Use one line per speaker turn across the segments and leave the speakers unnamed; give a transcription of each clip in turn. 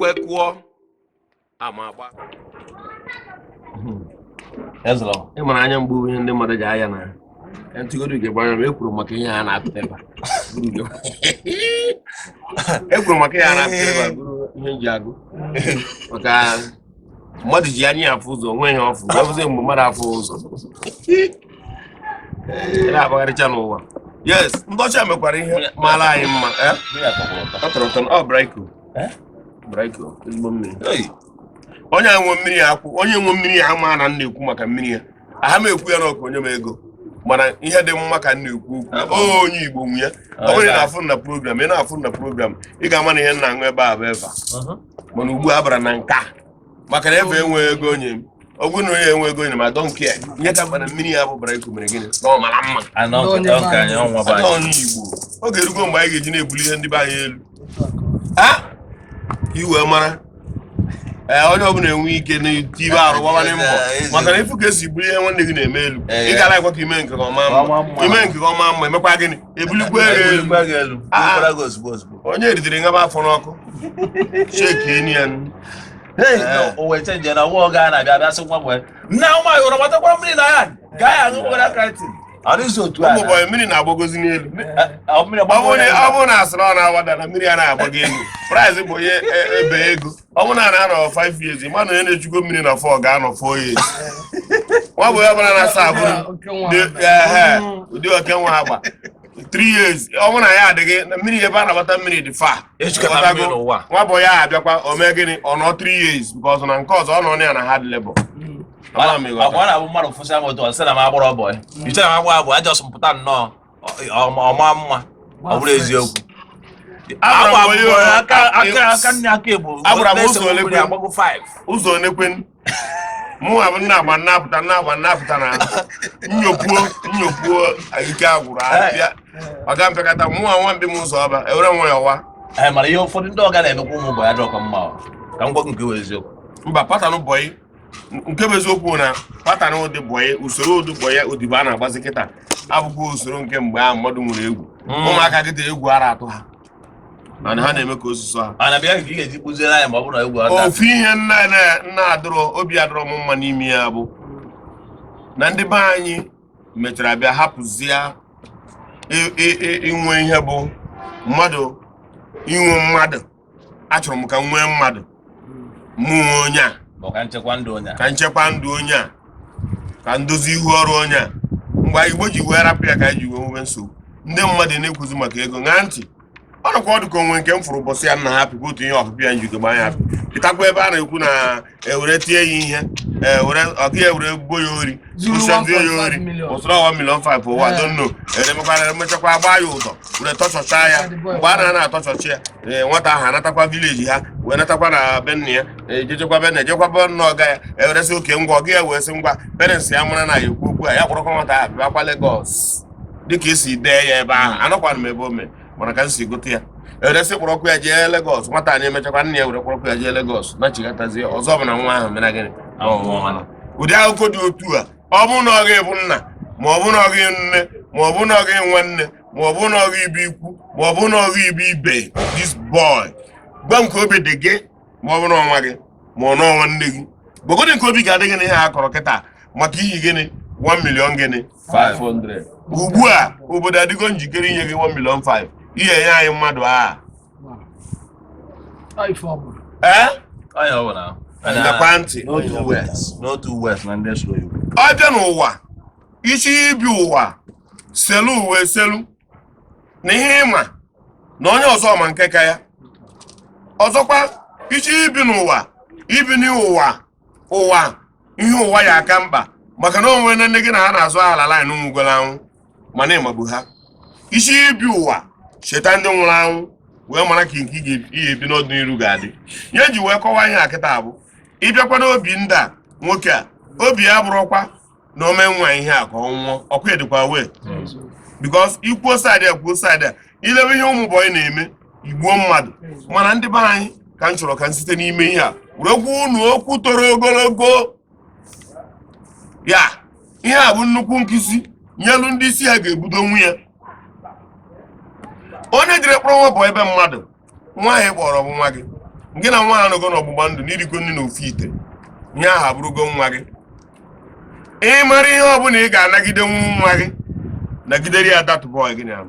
Ekwe kụọ, ama agba.
Ezra,
Ị mara anya mgbu, ihe ndị mmadụ ji aya na ntụgodu ugegbe anya m. Ekwuru maka ihe a na-apụta ebe a. Buru ugegbe. Ekwuru maka ihe a na-apụta ebe a, bụrụ ihe nji agụ maka mmadụ ji anya ya afụ ụzọ, onwe ihe ọfụ ọ bụzie mgbe mmadụ afụ ụzọ, ị na-agbagharịcha n'ụwa. Yes, ndị ọcha mekwara ihe mara anyị mma, eh?
Mmiri a tọkwara ụtọ.
Ọ tọrọ ụtọ. Ọ Briko.
Eh?
Briko, ezigbo mmiri.
Hey,
Onye a nwe mmiri akwụ, onye nwe mmiri ya ama na m na-ekwu maka mmiri ya. Aha m ekwu ya na ọka onye m ego, mana ihe dị mma ka m na-ekwu okwu. Onye Igbo nwe ya. Ọ bụrụ na ị na-afụ na program, ị na-afụ na program, ị ga-ama na ihe m na-aṅụ ebe a bụ Eva. Mana ugbu a bara na nka maka na Eva enweghị ego onye m. Ọ bụrụ na onye enwe ego onye m, I don't care. Ihe ka mkpa na mmiri ya bụ Briko mere gịnị na ọ mara mma.
Ana nke anyị ọnwa be
Ada
anyị.
onye Igbo, oge erugo mgbe anyị ga-eji na-ebuli ihe ndị be anyị elu a ka i wee mara. Ee, onye ọbụla enwe ike n'itibe arụ gbawanye mbọ maka na ifu ka esi buli ihe nwanne gị na-eme elu, ị gara ekwe ka ime nke ọma mma.
Ọma mma.
Ime nke ọma mma, emekwa gịnị? Ebulikwa ego elu.
Ebulikwa gị elu.
Ah.
Bulikwara gị ozugbo ozugbo.
Onye ritere ngaba afọ n'ọkụ sheki eni ya.
Hey, no, o wee change na nwa oge a na-abịa abịa sị nwa boy. Nna ụmụ anyị hụrụ gbatakwara mmiri na ya. Gaa ya aṅụ kraịtin. Ọ dịghịzi otu a.
Ụmụ boy, mmiri na-agbagozi n'elu.
Ọ mmiri
Ọ bụrụ na
agbago.
ọ bụrụ na asịrị ọ na-awada na mmiri a na-agbago elu, price bụ onye ebe ego. Ọ bụrụ na a na-anọ 5 years, ma na onye na-echukwu mmiri na 4 ga-anọ 4 years. Nwa bụ ya bụla na-asa abụrụ ehe, ụdị oke nwa agba 3 years. Ọ bụrụ na ya adịghị na mmiri, ebe a na-agbata mmiri dị fa.
Ejikọta mmiri n'ụwa.
Nwa bụ ya abịakwa, o mee gịnị? Ọ nọ 3 years because na nke ọzọ ọ nọ ya na hard labor. Ama m ịghọta.
Ọ na-abụ mmadụ fụsị m otu ọ sị na m agbọrọ boy. Iche na m agbọrọ boy, ajọsọ m pụta nnọọ ọma mma. Ọ bụrụ eziokwu.
Agwara m
Agba
onye
mbọ aka aka aka nne aka ebu.
Agwara m
na-ese
ụzọ ole
mmiri
kwe-
agbago 5.
Ụzọ onekwen mụ bụ nna agba nnapụta, nna agba nnapụta na nyopuo nyopuo ike agwụrụ abịa ọga mpịakọta mụnwa nwa mbi m ụzọ ọba ewere nwa ya ọwa.
Ee, mana ihe ụfọdụ ndị ọga na-emekwa ụmụ boy adịrọkwa mma o. Ka m gwa gị nke bụ eziokwu.
Mba, pattern boy, nke bụ eziokwu na pattern ụdị boy, usoro ụdị boy odibo a na-agbazi kịta abụkwa usoro nke mgbe ahụ mmadụ nwere egwu. Ụmụaka kịta, egwu ara atụ ha, mana ha na-eme ka osisi ha.
Mana bịa ka ị ga-eji kpụziere anyị ma ọ bụrụ na egwu ọ
Ofu ihe nna nna adịrọ obi adịrọ m mma n'ime ya bụ na ndị be anyị mechara bịa hapụzie inwe ihe bụ mmadụ, inwe mmadụ. Achọrọ m ka m nwee mmadụ, mụ nwe onye a.
Ma ka nchekwa ndụ onye a.
Ka nchekwa ndụ onye a, ka ndozi ihu ọrụ onye a. Mgbe Igbo ji wee rapụ ya ka anyị ji wee nwebe nsogbu, ndị mmadụ na-ekwuzi maka ego. Ṅaa ntị, ọ nọkwa ọdụ ka onwe nke m fụrụ ụbọchị ya nna ha pịkwa otu ihe ọpịpị ya njikọ anya apị pịtakwa ebe a na-ekwu na ewere tie ya ihe, ewere ọgụ ya ewere gbuo ya ori.
Zuru
Zụchazie ya ori.
1.5 million.
Ụsọrọ 1 million 5 ụwa don't know, eremekwara emechakwa gbaa ya ụdọ were tọchọcha ya. Mgbe a na atọchọcha ya, ee, nwata ahụ anatakwa village ha wee natakwa na be nna ya, ejechekwa be nna, ejekwa be nna ọga ya, eweresị oke ngwa ọga ya wee sị ngwa parents ya mara na ya ekwu okwu a ya kpọrọkwa nwata ahụ bịakwa Lagos dịka esi dee ya ebe ahụ. Anọkwana m ebe o mere, mana ka m si gote ya, eresị kpọrọkwa ya jee Lagos. Nwata anyị emechakwa nna ya were kpọrọkwa ya jee Lagos nachigatazie ọzọ bụ na nwa ahụ mere gịnị? Na ọ nwụọla. Ụdị akụkọ dị otu a, ọ bụrụ na ọ ga-ebu nna, ma ọ bụ na ọ ga nne, ma ọ bụ na ọ ga nwanne, ma ọ bụ na ọ ga ibu ikwu, ma ọ bụ na ọ ga ibu ibe this boy, gwa m ka obi dị gị ma ọ bụ na ọnwa gị, ma ọ na ọnwa nne gị. Gwagodị nke obi ga-adị gị na ihe a kọrọ kịta maka ihi gịnị? 1 million gịnị?
500.
Ugbu a obodo adịgo njikere inye gị 1 million 5 ihe enye anyị mmadụ a.
Ọ ife ọ bụla.
Ee.
Onye ọ bụla.
Ndekwa ntị.
N'otu west, n'otu west na ndị soro Igbo.
Ọ bịa n'ụwa isi ibi ụwa selu uwe selu na ihe ịma na onye ọzọ ma nke ka ya. Ọzọkwa, isi ibi n'ụwa, ibi n'ụwa, ụwa ihe ụwa ya aka mkpa maka na onwe na nne gị na ha na-azụ ala line nwugoro anwụ, mana ịmagbu ha. Isi ibi ụwa, cheta ndị nwụrụ anwụ wee mara ka nke ị ga-ebi n'ọdịnihu ga-adị. Ihe eji wee kọwaa ihe a kịta bụ ịbịakwa n'obi ndị a, nwoke a obi ya bụrụkwa na o mee nwa ihe a ka ọ nwụọ ọkwa edikwa wee because ikwuo side a, kwuo side a, ilebe ihe ụmụ boy na-eme igbuo mmadụ. Mana ndị be anyị, ka m chọrọ ka m site n'ime ihe a were kwuo unu okwu toro ogologo ya. Ihe a bụ nnukwu nkụzi nyelu ndị isi ha ga-ebudo nwunye onye jiri kpọrọ nwa bụ ebe mmadụ nwaanyị kpọrọ bụ nwa gị. Gị na nwa anọgo n'ọgbụgba ndụ n'irikọ nri n'ofu ite, ihe ahụ abụrụgo nwa gị. Ị mara ihe ọbụla ị ga-anagide nwa gị, nagidere ya that boy gị na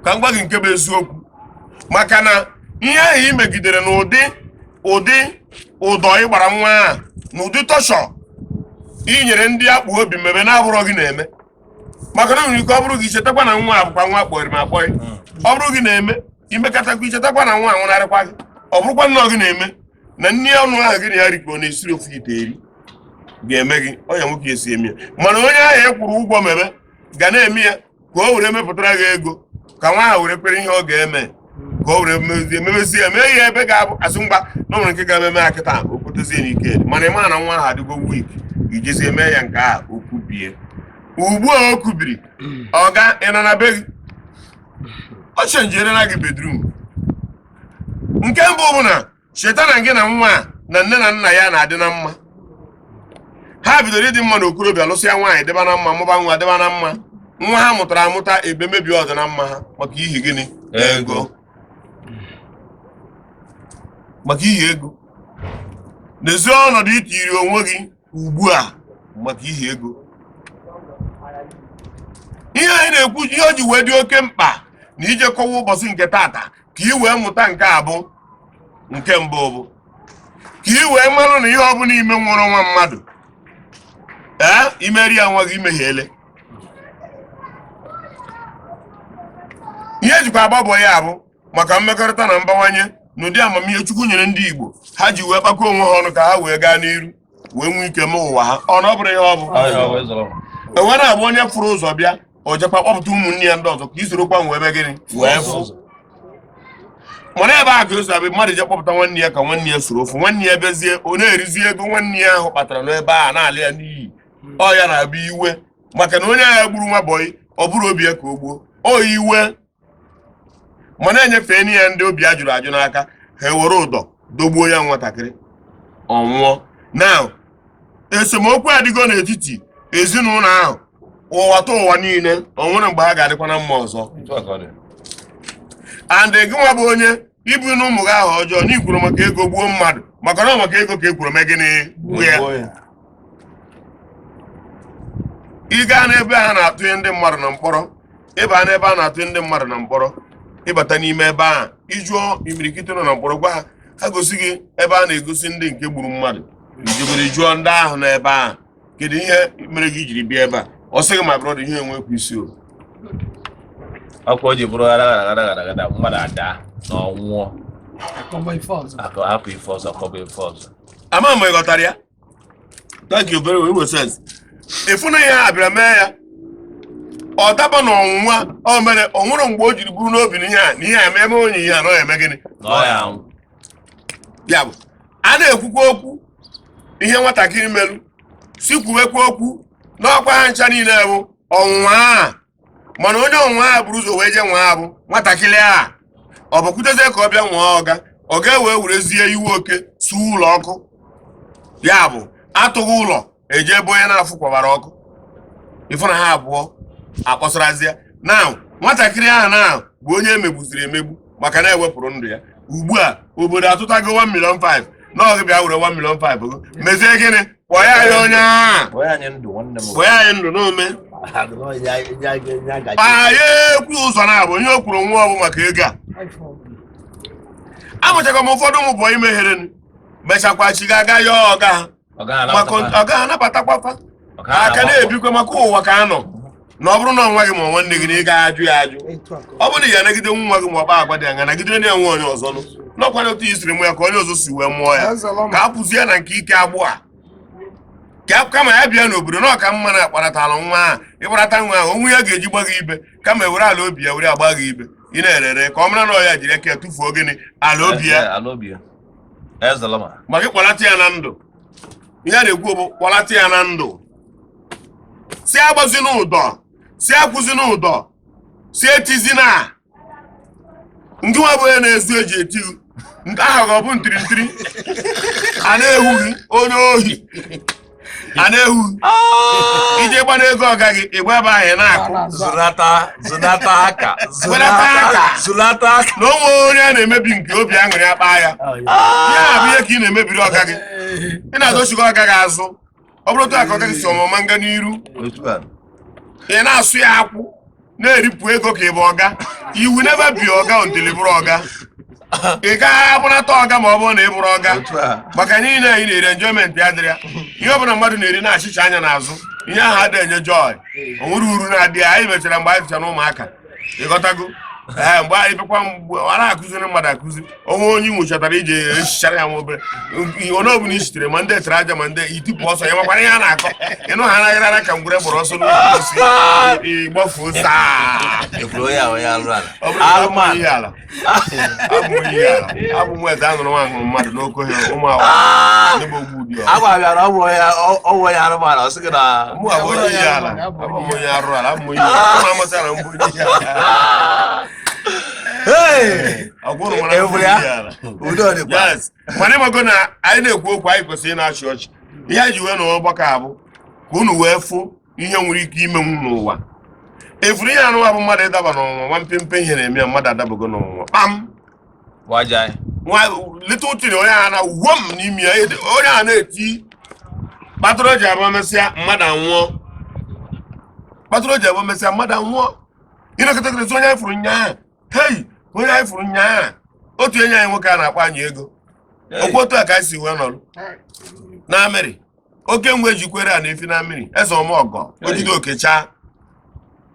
ka m gwa gị nke bụ eziokwu, maka na ihe ahụ ị megidere n'ụdị ụdị ụdọ ị gbara nwa ahụ na ụdị torture ị nyere ndị akpụ obi mmebe na-abụrọ gị na-eme, maka na o nwere ike ọ bụrụ gị chetakwa na nwa a bụkwa nwa kpọrọ m akpọrị. Ọ bụrụ gị na-eme imekọtakwa, ichetakwa na nwa anwụnarịkwa gị. Ọ bụrụkwa nnọọ gị na-eme na nri ọnụ ahụ gị na ya rikọ na-esiri ofu ite eri ga-eme gị ọnya nwoke esi eme ya. Mana onye ahụ e kwụrụ ụgwọ mebe ga na-eme ya ka o were mepụtara gị ego, ka nwa ahụ were kwere ihe ọ ga-eme, ka o were mezie memezie mee ya ebe ga-abụ asị ngwa na o nwere nke ga-eme ya kịta, o kwutezie n'ike dị. Mana ị ma na nwa ahụ adịgo weak, ijezie mee ya nke ahụ, o kwubie. Ugbu a o kubiri, ọga ị nọ na be gị, ọ chenjierela gị bedroom. Nke mbụ bụ na cheta na gị na nwa a na nne na nna ya na-adị na mma. Ha bidoro ịdị mma n'okorobịa, lụsịa nwaanyị, dịba na mma, mụba nwa, dịba na mma. Nwa ha mụtara amụta ebe mebie ọdị na mma ha maka ihi gịnị? Ego. Maka ihi ego. N'ezie ọnọdụ itiri onwe gị ugbu a maka ihi ego. Ihe anyị na-ekwu, ihe o ji wee dị oke mkpa na ije kọwa ụbọchị nke tata ka ị wee mụta nke a bụ nke mbụ bụ ka ị wee marụ na ihe ọbụla ime nwụrụ nwa mmadụ, ee, imeri ya nwa gị, imehiele. Ihe ejikwa agbabọ ya bụ maka mmekọrịta na mbawanye n'ụdị amamihe Chukwu nyere ndị Igbo, ha ji wee kpakọ onwe ha ọnụ ka ha wee gaa n'iru, wee nwee ike mee ụwa ha. Ọ na ọ bụrụ ihe ọ bụ enwe na-abụ onye fụrụ ụzọ bịa, o jekwa kpọpụta ụmụnne ya ndị ọzọ ka isorokwa wee mee gịnị, wee fụ. Mana ebe a ka o si abịa, mmadụ je kpọpụta nwanne ya ka nwanne ya soro ofu nwanne ya bịazie, ọ na-erizi ego nwanne ya ahụ kpatara n'ebe a na-alị ya n'iyi. Ọ ya na-abịa iwe maka na onye agha gburu nwa bọyị, ọ bụrụ obi ya ka o gbuo o iwe, mana enyefe ya ndị obi ya jụrụ ajụ n'aka, ha ewere ụdọ dogbuo ya nwatakịrị, ọ nwụọ. Na esemokwu adịgo n'etiti ezinụlọ ahụ ụwa ta ụwa niile, o nwere mgbe ha ga-adịkwa na mma ọzọ. And gị nwa bụ onye ibu na ụmụ gị ahụ ọjọọ na ikwuru maka ego gbuo mmadụ, maka na ọ maka ego ka e kwuru mee gịnị, gbuo ya. Ị gaa n'ebe a na-atụnye ndị mmadụ na mkpọrọ, ịba n'ebe a na-atụnye ndị mmadụ na mkpọrọ, ịbata n'ime ebe ahụ, ịjụọ imirikiti nọ na mkpọrọ, gwa ha, ha gosi gị ebe a na-egosi ndị nke gburu mmadụ. Ijebere jụọ ndị ahụ n'ebe ahụ, kedu ihe mere gị jiri bịa ebe a? Ọ sị gị, "My brother, ihe enwekwa isi o."
Ọkwa o ji bụrụ ghara ghara ghara ghara mmadụ ada na ọnwụọ.
Akọba ife ọzọ.
Akọ hapụ ife ọzọ, akọba ife ọzọ.
Ama m ị ghọtara ya. Thank you very well. Inwe sense ịfụ na ihe a bịara mee ya, ọ daba na ọnwụnwa o mere, o nwere mgbe o jiri bụrụ n'obi na ihe a na ihe a eme onye ihe a na ọ eme gịnị?
Na ọ ya anwụ.
Ya bụ a na-ekwukwa okwu ihe nwatakịrị merụ si kwuwekwa okwu n'ọkwa ha ncha niile bụ ọnwụnwa a. Mana onye ọnwụnwa a buru ụzọ wee jee nwa bụ nwatakịrị a, ọ bụkwutezie ka ọ bịa nwụọ ọga, ọ ga-ewe werezie iwe oke suo ụlọ ọkụ. Ya bụ atụghị ụlọ eje ebe onye na-afụ kwabara ọkụ, ịfụ na ha abụọ akpọsarazie na nwatakịrị ahụ na bụ onye emegbuziri emegbu maka na ewepụrụ ndụ ya. Ugbu a obodo atụtago 1 million 5 na ọ gị bịa were 1 million 5 gị mezie gịnị? Kpọọ ya ya onye ahụ.
Kpọọ ya anyị ndụ, nwanne m.
Kpọọ ya anyị ndụ n'ome anyị ekwu ụzọ na-abụ ihe o kwuru nwa ọ bụ maka ego a. Amụchakwa m ụfọdụ ụmụ bọyị meghere mechakwa chi ga-aga ya ọga ha
Ọ gaghị
maka
anabatakwa.
ọ gaghị anabatakwa fa.
Ọ gaghị
aka
agba mbọ.
Na-ebikwa maka ụwa ka a nọ na ọ bụrụ na nwa gị ma nwanne gị na ị ga-ajụ ya ajụ.
Etu a ka
ọ bụrụ na ị ga-anagide nwa gị ma ọ kpa agwa dị anya, nagide na enwe onye ọzọ nụ n'ọkwa otu i siri mụ ya ka onye ọzọ si wee mụọ ya, ka a pụzie na nke ike agbụ a ka kama ya bịa n'obodo na ọka mma na akparatala nwa ahụ. Ịkparata nwa ahụ, onwe ya ga-eji gba gị ibe kama ewere ala obi ya were agba gị ibe ị na-erere, ka ọ mara na ọ ya jiri aka ya tụfuo gịnị, ala obi ya.
Ala obi ya. Ezeloma.
Ma gị kpọlata ya na ndụ. Ihe a na-ekwu bụ kpọlata ya na ndụ, si agbazi n'ụdọ, si akwụzi n'ụdọ, si etizina ndị nwa bụ onye na-ezu eji eti gị nke ahụ ga ọ bụ ntirintiri a na-ehu gị onye ohi. A na-ewu ije gbana ego ọga gị, ịgba ebe ahụ ị na-akụ.
Zụnata, zụnata aka.
Welata aka.
Zụnata aka.
Na onwe onye a na-emebi nke obi aṅụrị akpa ya. Ya bụ ihe ka ị na-emebiri ọga gị, ị na-adochigo ọga gị azụ. Ọ bụrụ otu a ka ọga gị si ọmụma nga n'iru,
Otu a.
ị na-asụ ya akwụ, na-eripụ ego ka ị bụ ọga. You will never be ọga until ị bụrụ ọga. Ị gaghị abụnata ọga ma ọ bụrụ na ị bụrụ ọga.
Otu a.
Maka niile anyị na-eri, enjoyment ya dịrị ya. Ihe ọbụla mmadụ na-eri na-achịcha anya n'azụ, ihe ahụ adịghị enye joy, o nwere uru na-adị ya. Anyị mechara mgbe anyị tụchara ụmụaka, ịghọtago? Ee, mgbe anyị bịakwa, mgbe ọ na-akụziri mmadụ akụzi, onwe onye nwụchatara ije echichara ya nwa obere onye ọbụla ichitere, ma ndị etere aja ma ndị itipụ ọsọ ya, makwara ihe a na-akọ. Ịnụ ha anaghị ara ka ngwere gbara ọsọ n'ukwu osisi, ịgbafuo saa.
Ekwuru onye a, onye alụ ala.
Ọ bụrụ na abụ m ihe ala, abụ m ihe ala, abụ m eze anụrụ nwa ahụrụ mmadụ n'oke ọhịa ụmụ awa ndị bụ ogbu ụdị
A gwara ya na ọ bụ onye arụmala, ọ sị gị na
mụ abụ onye ihe ala, abụ m onye arụ ala, abụ m onye ala amasị ala, mbụ onye ihe ala.
Hey!
Ọ bụrụ nwere abụ m onye ihe ala.
Udo dịkwa.
Yes, mana ịmago na anyị na-ekwu okwu, anyị kwesịrị ị na-achị ọchị. Ihe anyị ji wee nọrọ ọgbakọ abụ ka unu wee fụ ihe nwere ike imenwu n'ụwa. Efuru ihe anụwa bụ mmadụ ịdaba n'ọnwụnwa, nwa mpempe ihe na-eme ya, mmadụ adabago n'ọnwụnwa kpam.
Waja anyị.
Nwa little thing, onye a na wom n'ime ya, onye a na-eti kpatara o ji abụ mesịa mmadụ anwụọ, kpatara o ji abụ mesịa mmadụ anwụọ. Ịnọkọtakịrịsị onye anyị fụrụ nyaa, hei, onye anyị fụrụ nyaa, otu enyi anyị nwoke a na-akpọ anyị ego okwu, otu a ka anyị si wee nọrọ na mmiri. Oke nwe jikwere a na-efi na mmiri eze ọmọgọ ojide okechaa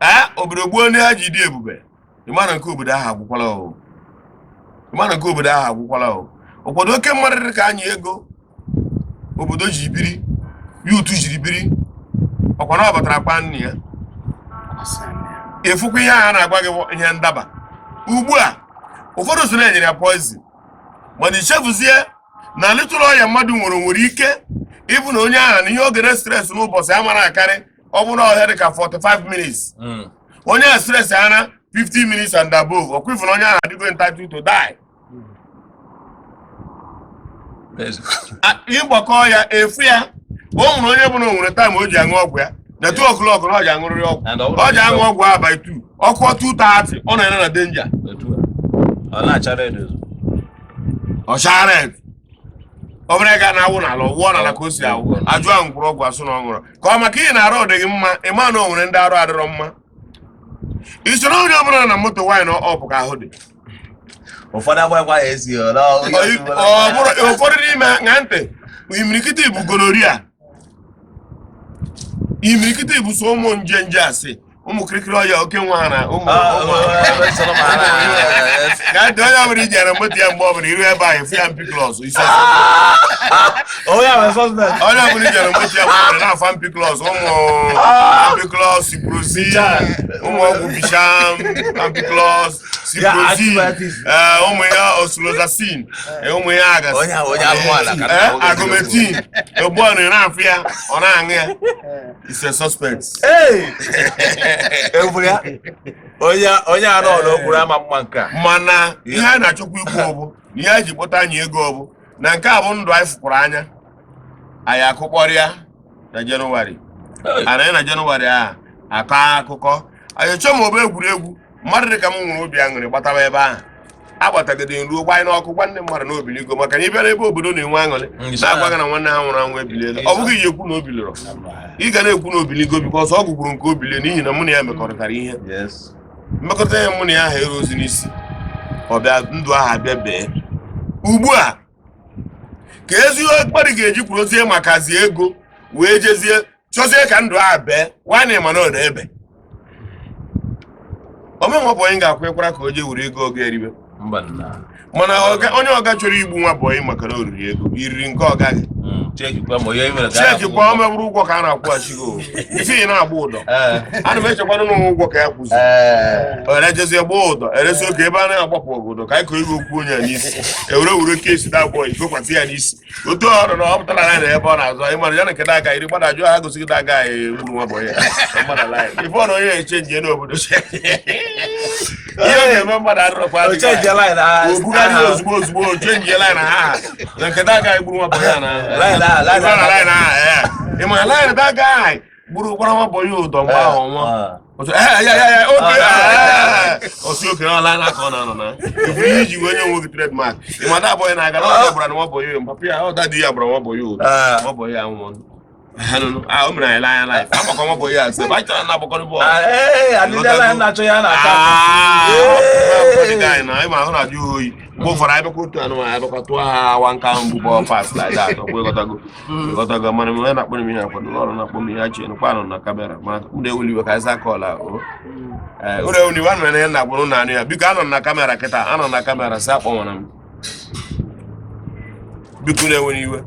ee obodo gbuo ndị ha ji dị ebube. Ịmara nke obodo ahụ agwụkwala o, ịmara nke obodo ahụ agwụkwala o. Ụfọdụ oke mmadụ dị ka anyị ego obodo ji biri ya, utu jiri biri ọkwa na ọ batara kwa nne ya. Ịfụkwa ihe ahụ a na-agwa gị bụ ihe ndaba ugbu a. Ụfọdụ so na-enyere ya poison, mana ichefuzie na little ọya mmadụ nwere ike ịbụ na onye ahụ na ihe oge na stress n'ụbọchị amara akarị. Ọ bụrụ ọhịa dị ka 45 minutes, onye a stress ana 50 minutes and above, ọkwa ifu na onye ahụ adịgo entitled to die. Ịgbakọ ya efu ya, o nwere onye bụ na o nwere time o ji aṅụ ọgwụ ya na 2 o'clock, na ọ ji aṅụrịrị ọgwụ.
And ọ bụrụ
Ọ ji aṅụ ọgwụ ahụ by 2, ọkụọ 2:30, ọ nọ na danger.
Otu a. Ọ na-acha red ozugbo.
Ọ chaa red, ọ bụrụ ga na-awụ n'ala, ọ wụọ n'ala ka o si awụ. Ajụ ahụ mkpụrụ ọgwụ asụ na ọ ṅụrụ ka ọ maka ihe na arụ dị gị mma. Ịma na o nwere ndị arụ adịrọ mma. Isoro onye ọbụla na moto nwaanyị na ọpụ ka ahụ dị.
Ụfọdụ agbaghịkwa ya esi ọ na
Ọ bụrụ ụfọdụ n'ime ha, ṅaa ntị, imirikiti bụ gonorrhea, imirikiti bụ so ụmụ nje nje asị, ụmụ kirikiri ọya oke nwa ha na ụmụ ụmụ. Gaa ntị, onye ọbụla ijere moto ya, mgbe ọbụla iru ebe ahụ efu ya ampiclox isi.
Onye ahụ suspect.
Onye ọbụla ijere moto ya, mgbe ọbụla na-afa ampiclox, ụmụ ampiclox, ciprozin, ụmụ ọgwụ bisham, ampiclox, ciprozin,
antibiotics.
Ee, ụmụ ya osulozacin, ụmụ ya agasị.
Onye ahụ onye alụ ala ka
Ee, augmentin ugbu a na na-afụ ya, ọ na-aṅụ ya, is a suspect.
Ee! Ekwuru ya onye anọ n'okpuru ama mma nke a.
Mana ihe anyị na-achọkwa ikwu ọbụ na ihe anyị ji kpọta anyị ego ọbụ na nke a bụ ndụ anyị fụkwara anya anyị akụkpọrịa na Jenụwarị anyị na Jenụwarị a akọ akụkọ anyị chọọ ma ọ bụ egwuregwu. Mmadụ dị ka m nwere obi aṅụrị gbataba ebe ahụ agbatagide ruo gbanye n'ọkụ gwa ndị mmadụ na obiligo, maka na ị bịara ebe obodo na-enwe aṅụrị na-agwa gị na nwanne ha nwụrụ anwụ ebiliela. Ọ bụghị ihe ekwu na obiliro, ị ga na-ekwu na obiligo, because ọ gwụkwuru nke obilie, n'ihi na mụ na ya mekọrịtara ihe. Mmekọrịta ya mụ na ya ahụ eru ozi n'isi, ọ bịa ndụ ahụ abịa bee ugbu a ka ezi mmadụ ga-eji kwurozie makazi ego wee jezie chọzie ka ndụ ahụ bee nwanne, mana ọ na-ebe omenwa bụ onye ga-akwụ ịkwara ka o jee were ego oga eribe.
Mba nna.
Mana onye ọga chọrọ igbu nwa bọyị maka na o riri ego iriri nke ọga gị.
Chekikwa ma onye mere ka
Cheki kwa, o mewụrụ ụgwọ ka a na-akwụghachi gị o. Ife ị na-agba ụdọ, ana m echekwana n'ụwa ụgwọ ka ya kwụzi erejezie gbaa ụdọ eresi oge ebe a na-agbapụ obodo ka anyị kọọ ego okwu onye a n'isi, ewere were kesi da bọyị gokwasị ya n'isi otu ọrụ na ọ pụtara na ya ebe ọ na-azụ anyị mara ya na nke daga iri gbada jụọ ha gosi gị daga egburu nwa bọyị ya mmadụ line ife ọ na onye echenji n'obodo, ihe ọ ga-eme mmadụ adịrọkwa adịghị.
Ochenji line.
O bugharị ozugbo ozugbo, o chenji line ha na nke daga egburu nwa bọyị ya na
Line ahụ, line
Line
ahụ.
ahụ, ee. Ị ma line that guy gburu gbara nwa boy ụdọ mgbe ahụ nwa. Otu ee ya ya ya oke osi oke na line aka ọ na-anọ na ifuru ihe iji wee nye onwe gị trademark. Ị ma that boy na-aga na ọ gbara nwa boy ụdọ, papa ya ọ daddy ya gbara nwa boy ụdọ, nwa boy ya nwụọ. O mere anyị line life agbakọ nwa boy ya sị anyị chọrọ na agbakọ bọọlụ.
Na-achọ ya na-acha.
Na ịma ahụ na-ajụ oyi mgbe ụfọdụ anyị bịakwa otu anụmanụ, anyị bịakwa tụọ ha awa nka ahụ mbụ bọọ pass like that. Ọkwa ịghọtago, ịghọtago. Mana onye na-akpọ m ihe akwado ọrụ na-akpọ m ihe achị nụkwa anọ na camera, mana ụlọ ewuli iwe ka anyị zaa call ahụ. Ụlọ ewuli iwe anụ na ihe na-akpọ ụnụ anụ ya. Biko, anọ na camera kịta, anọ na camera sị akpọnwara m. Biko, ụlọ ewuli iwe.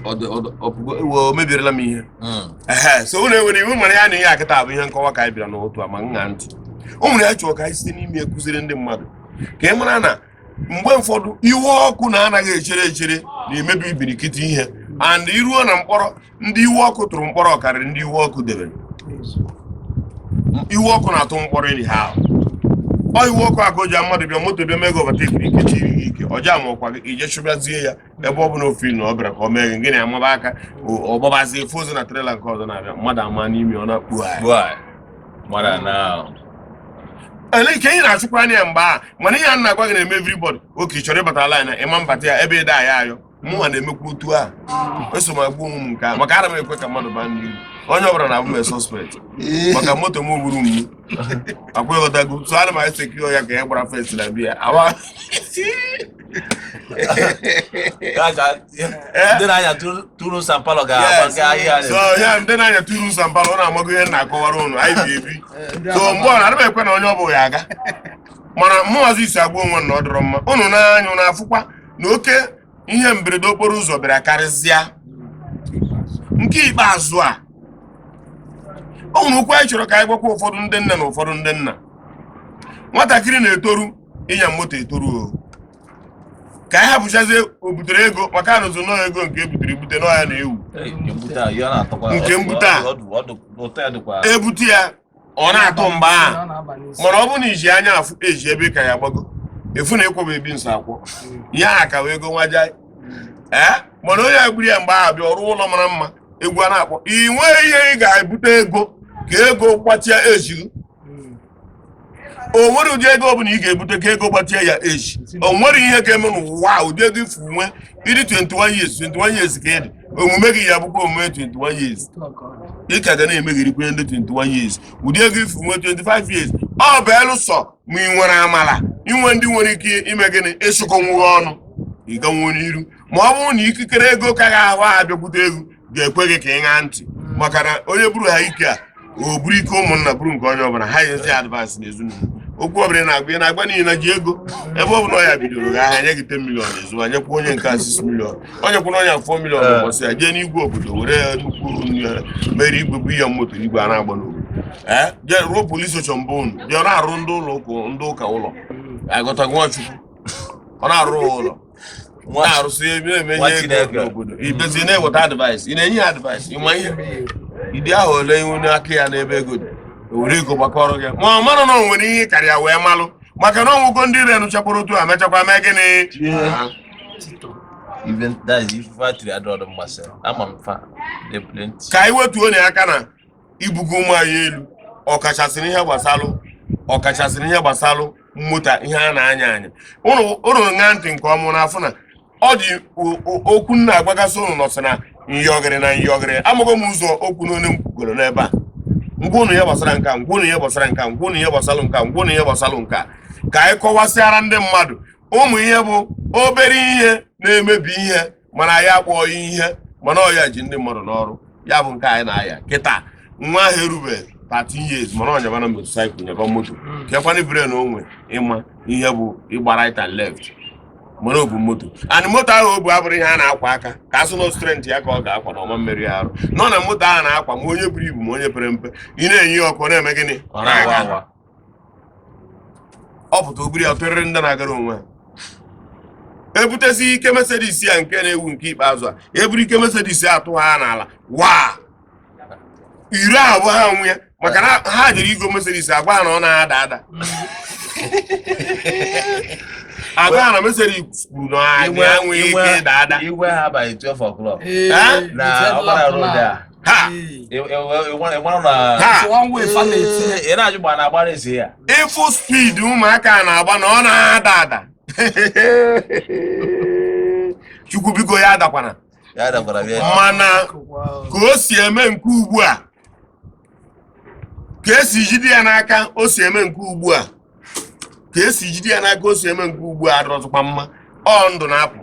O mebirila m ihe. Ehe, so ụlọ ewere iwe mara ya na ihe a kịta bụ ihe nkọwa ka anyị bịara n'otu a ma nṅa ntị. O nwere ya chọrọ ka anyị site n'ime kụziri ndị mmadụ ka ị mara na mgbe ụfọdụ iwe ọkụ na-anaghị echere echere na-emebi ibirikiti ihe, and iruo na mkpọrọ, ndị iwe ọkụ tụrụ mkpọrọ karịrị ndị iwe ọkụ debere. Iwe ọkụ na-atụ mkpọrọ anyhow. Ọ iwe ọkụ aka o ji mmadụ bịa moto bịa mee gị overtake, ikechi iri gị ike ọja ma ọkwa gị ije chụbịazie ya ebe ọ bụla ofe na ọ bịara ka ọ mee gị gịnị, amaba aka ọ gbabazie fozu na trailer nke ọzọ na-abịa, mmadụ ama n'imi ọ na-akpụ anyị. Ele ike ị na-achụkwa anya ya mgbe a, mana ihe a na-agwa gị na-eme everybody oke. Ị chọrọ ịbata line ịma mbata ya ebe ịda ya ayọ. Mụnwa na-emekwa otu a, eso m agbu onwe m nke a, maka ana m ekwe ka mmadụ baa n'ihu. Onye ọbụla na-abụ m suspect maka moto m gburu m akwa, ịghọtago. So ana m e secure ya ka ya gbara first na bia awa.
Ndị na-anya turu sampalo ga-agba ahịa.
So ya ndị na-anya turu sampalo, ọ na-amago ihe na-akọwara ụnụ anyị bi ebi. So mgbe ọ na-ana m ekwe na onye ọ bụla ya aga, mana mụnwazi isi agwa onwe na ọ dịrọ mma. Ụnụ na-anya ụnụ afụkwa na oke ihe mberede okporo ụzọ bịara karịsịa nke ikpeazụ a. O nwere okwu anyị chọrọ ka anyị gwakwa ụfọdụ ndị nne na ụfọdụ ndị nna. Nwatakịrị na-etoru ịnya moto etoru o ka anyị hapụchazie o butere ego maka anụzụ nọọ ego nke ebutere ebute n'ọya na-ewu.
Nke
Nke mbute a. Ebute ya, ọ na-atụ mgbe ahụ, mana ọ bụrụ na iji anya afụ eji ebe ka ya gbago efu na ịkwọba ebi nso akwọ ihe a ka wee ego nwaja ee. Mana onye a gburu ya mgbe ahụ bịa ọrụ ụlọ mara mma, egwu a na-akpọ, ị nweghị ihe ị ga-ebute ego ka ego gbatịa ejighị. O nwere ụdị ego ọbụla ị ga-ebute ka ego gbatịa ya eji. O nwere ihe ga-eme n'ụwa a, ụdị ego ifu nwe ịdị 21 years, 21 years ka ịdị, omume gị ya bụkwa omume 21 years. Ị ka ga na-emeghirikwa ndị 21 years. Ụdị ego ifu nwe 25 years, ọ bụ elụsọ ma ị nwere amala inwe ndị nwere ike ime gịnị ịchụkọnwụ gị ọnụ ịganwuo n'iru, ma ọ bụrụ na ikikere ego ka ga-ahụ ha bịakwute ego ga-ekwe gị ka ị ṅaa ntị, maka na onye buru ha ike a, o buru ike ụmụnna buru nke onye ọbụla ha nyezi advance n'ezinụlọ. Okwu ọbụla ị na-agwa, ị na-agwa n'ihi na ji ego ebe ọ bụla ọ ya bidoro ga ahịa nye gị 10 million ezu, anyekwa onye nke a 6 million, onye kwụna onye 4 million ụbọchị ya jee n'igwe obodo were nnukwu mere igwe bụ ihe moto igwe a na-agba n'obodo ee jee ruo police station mbụ unu jee na-arụ ndị ụlọ ụka, ndị ụka ụlọ agọtago Nwachukwu, ọ na-arụ ụlọ na-arụsị ebe na-eme
Nwa
ihe ego
Chineke.
n'obodo ibezi na-eweta advice, ị na-enye ya advice ịma ihe ịdị ahụ ole ihu n'aka ya n'ebe ego dị, o were ego gbakọrọ gị ma ọ marụ na o nwere ihe karịa wee malụ, maka na ọnwụgo ndị renu chakwara otu a mechakwa mee gịnị.
Even that is if factory adọrọ mmasị ama m fa dey plenty.
Ka anyị wetuo na aka na ibugo ụmụ anyị elu, ọkachasị n'ihe gbasalụ, ọkachasị n'ihe gbasalụ moto, ihe a na-anya anya. Ụnụ ṅaa ntị nke ọma n'afọ na ọ dị okwu nna agbagasị ụnụ nọsị na nyọgịrị na nyọgịrị. Amago m ụzọ okwu n'one m kwugoro n'ebe a. Ngwa ụnụ ihe gbasara nka, ngwa ụnụ ihe gbasara nka, ngwa ụnụ ihe gbasalụ nka, ngwa ụnụ ihe gbasalụ nka, ka anyị kọwasịara ndị mmadụ ụmụ ihe bụ obere ihe na-emebi ihe, mana ya akpọọ ya ihe, mana ọ ya ji ndị mmadụ n'ọrụ ya bụ nke anyị na-aya kịta. Nwa ahụ erubeghị 13 years, mana ọ nyaba na motorcycle, nyaba moto, kekwana brain onwe ịma ihe bụ ịgba right and left, mana o bu moto, and moto ahụ o bu abụrụ ihe a na-akwa aka ka asụ na strength ya ka ọ ga-akwa na ọma mmeri ya arụ nọ na moto ahụ na-akwa, ma onye buru ibu ma onye pere mpe. Ị na-enye ya ọkụ, ọ na-eme gịnị?
Ọ na-awa awa.
Ọ pụta oburu ya tụrịrị ndị na-agara onwe ha. Ebutezi ike Mercedes ya nke na-ewu nke ikpeazụ a, eburu ike Mercedes ya atụ ha n'ala waa iri abụọ ha nwe ya, maka na ha jere igo Mercedes agwa ha na ọ na-ada ada. Agwa na Mercedes kwuru na anyị enweghị ike ịda ada.
Igwe ha by 12 o'clock.
Ee,
Na Ọkpara Road a.
Ha!
Ị nwere na
Ha!
One way fa na-etinye.
Ị na-ajụ ma na-agba resi ya.
Ịfụ speed ụmụaka na-agba na ọ na-ada ada. Chukwu biko ya adakwana.
Ya dakwara bịa.
Mana ka o si eme nke ugbu a, ka esi jide ya n'aka o si eme nke ugbu a, ka esi jide ya n'aka o si eme nke ugbu a adịrọzịkwa mma. Ọ ndụ na-apụ,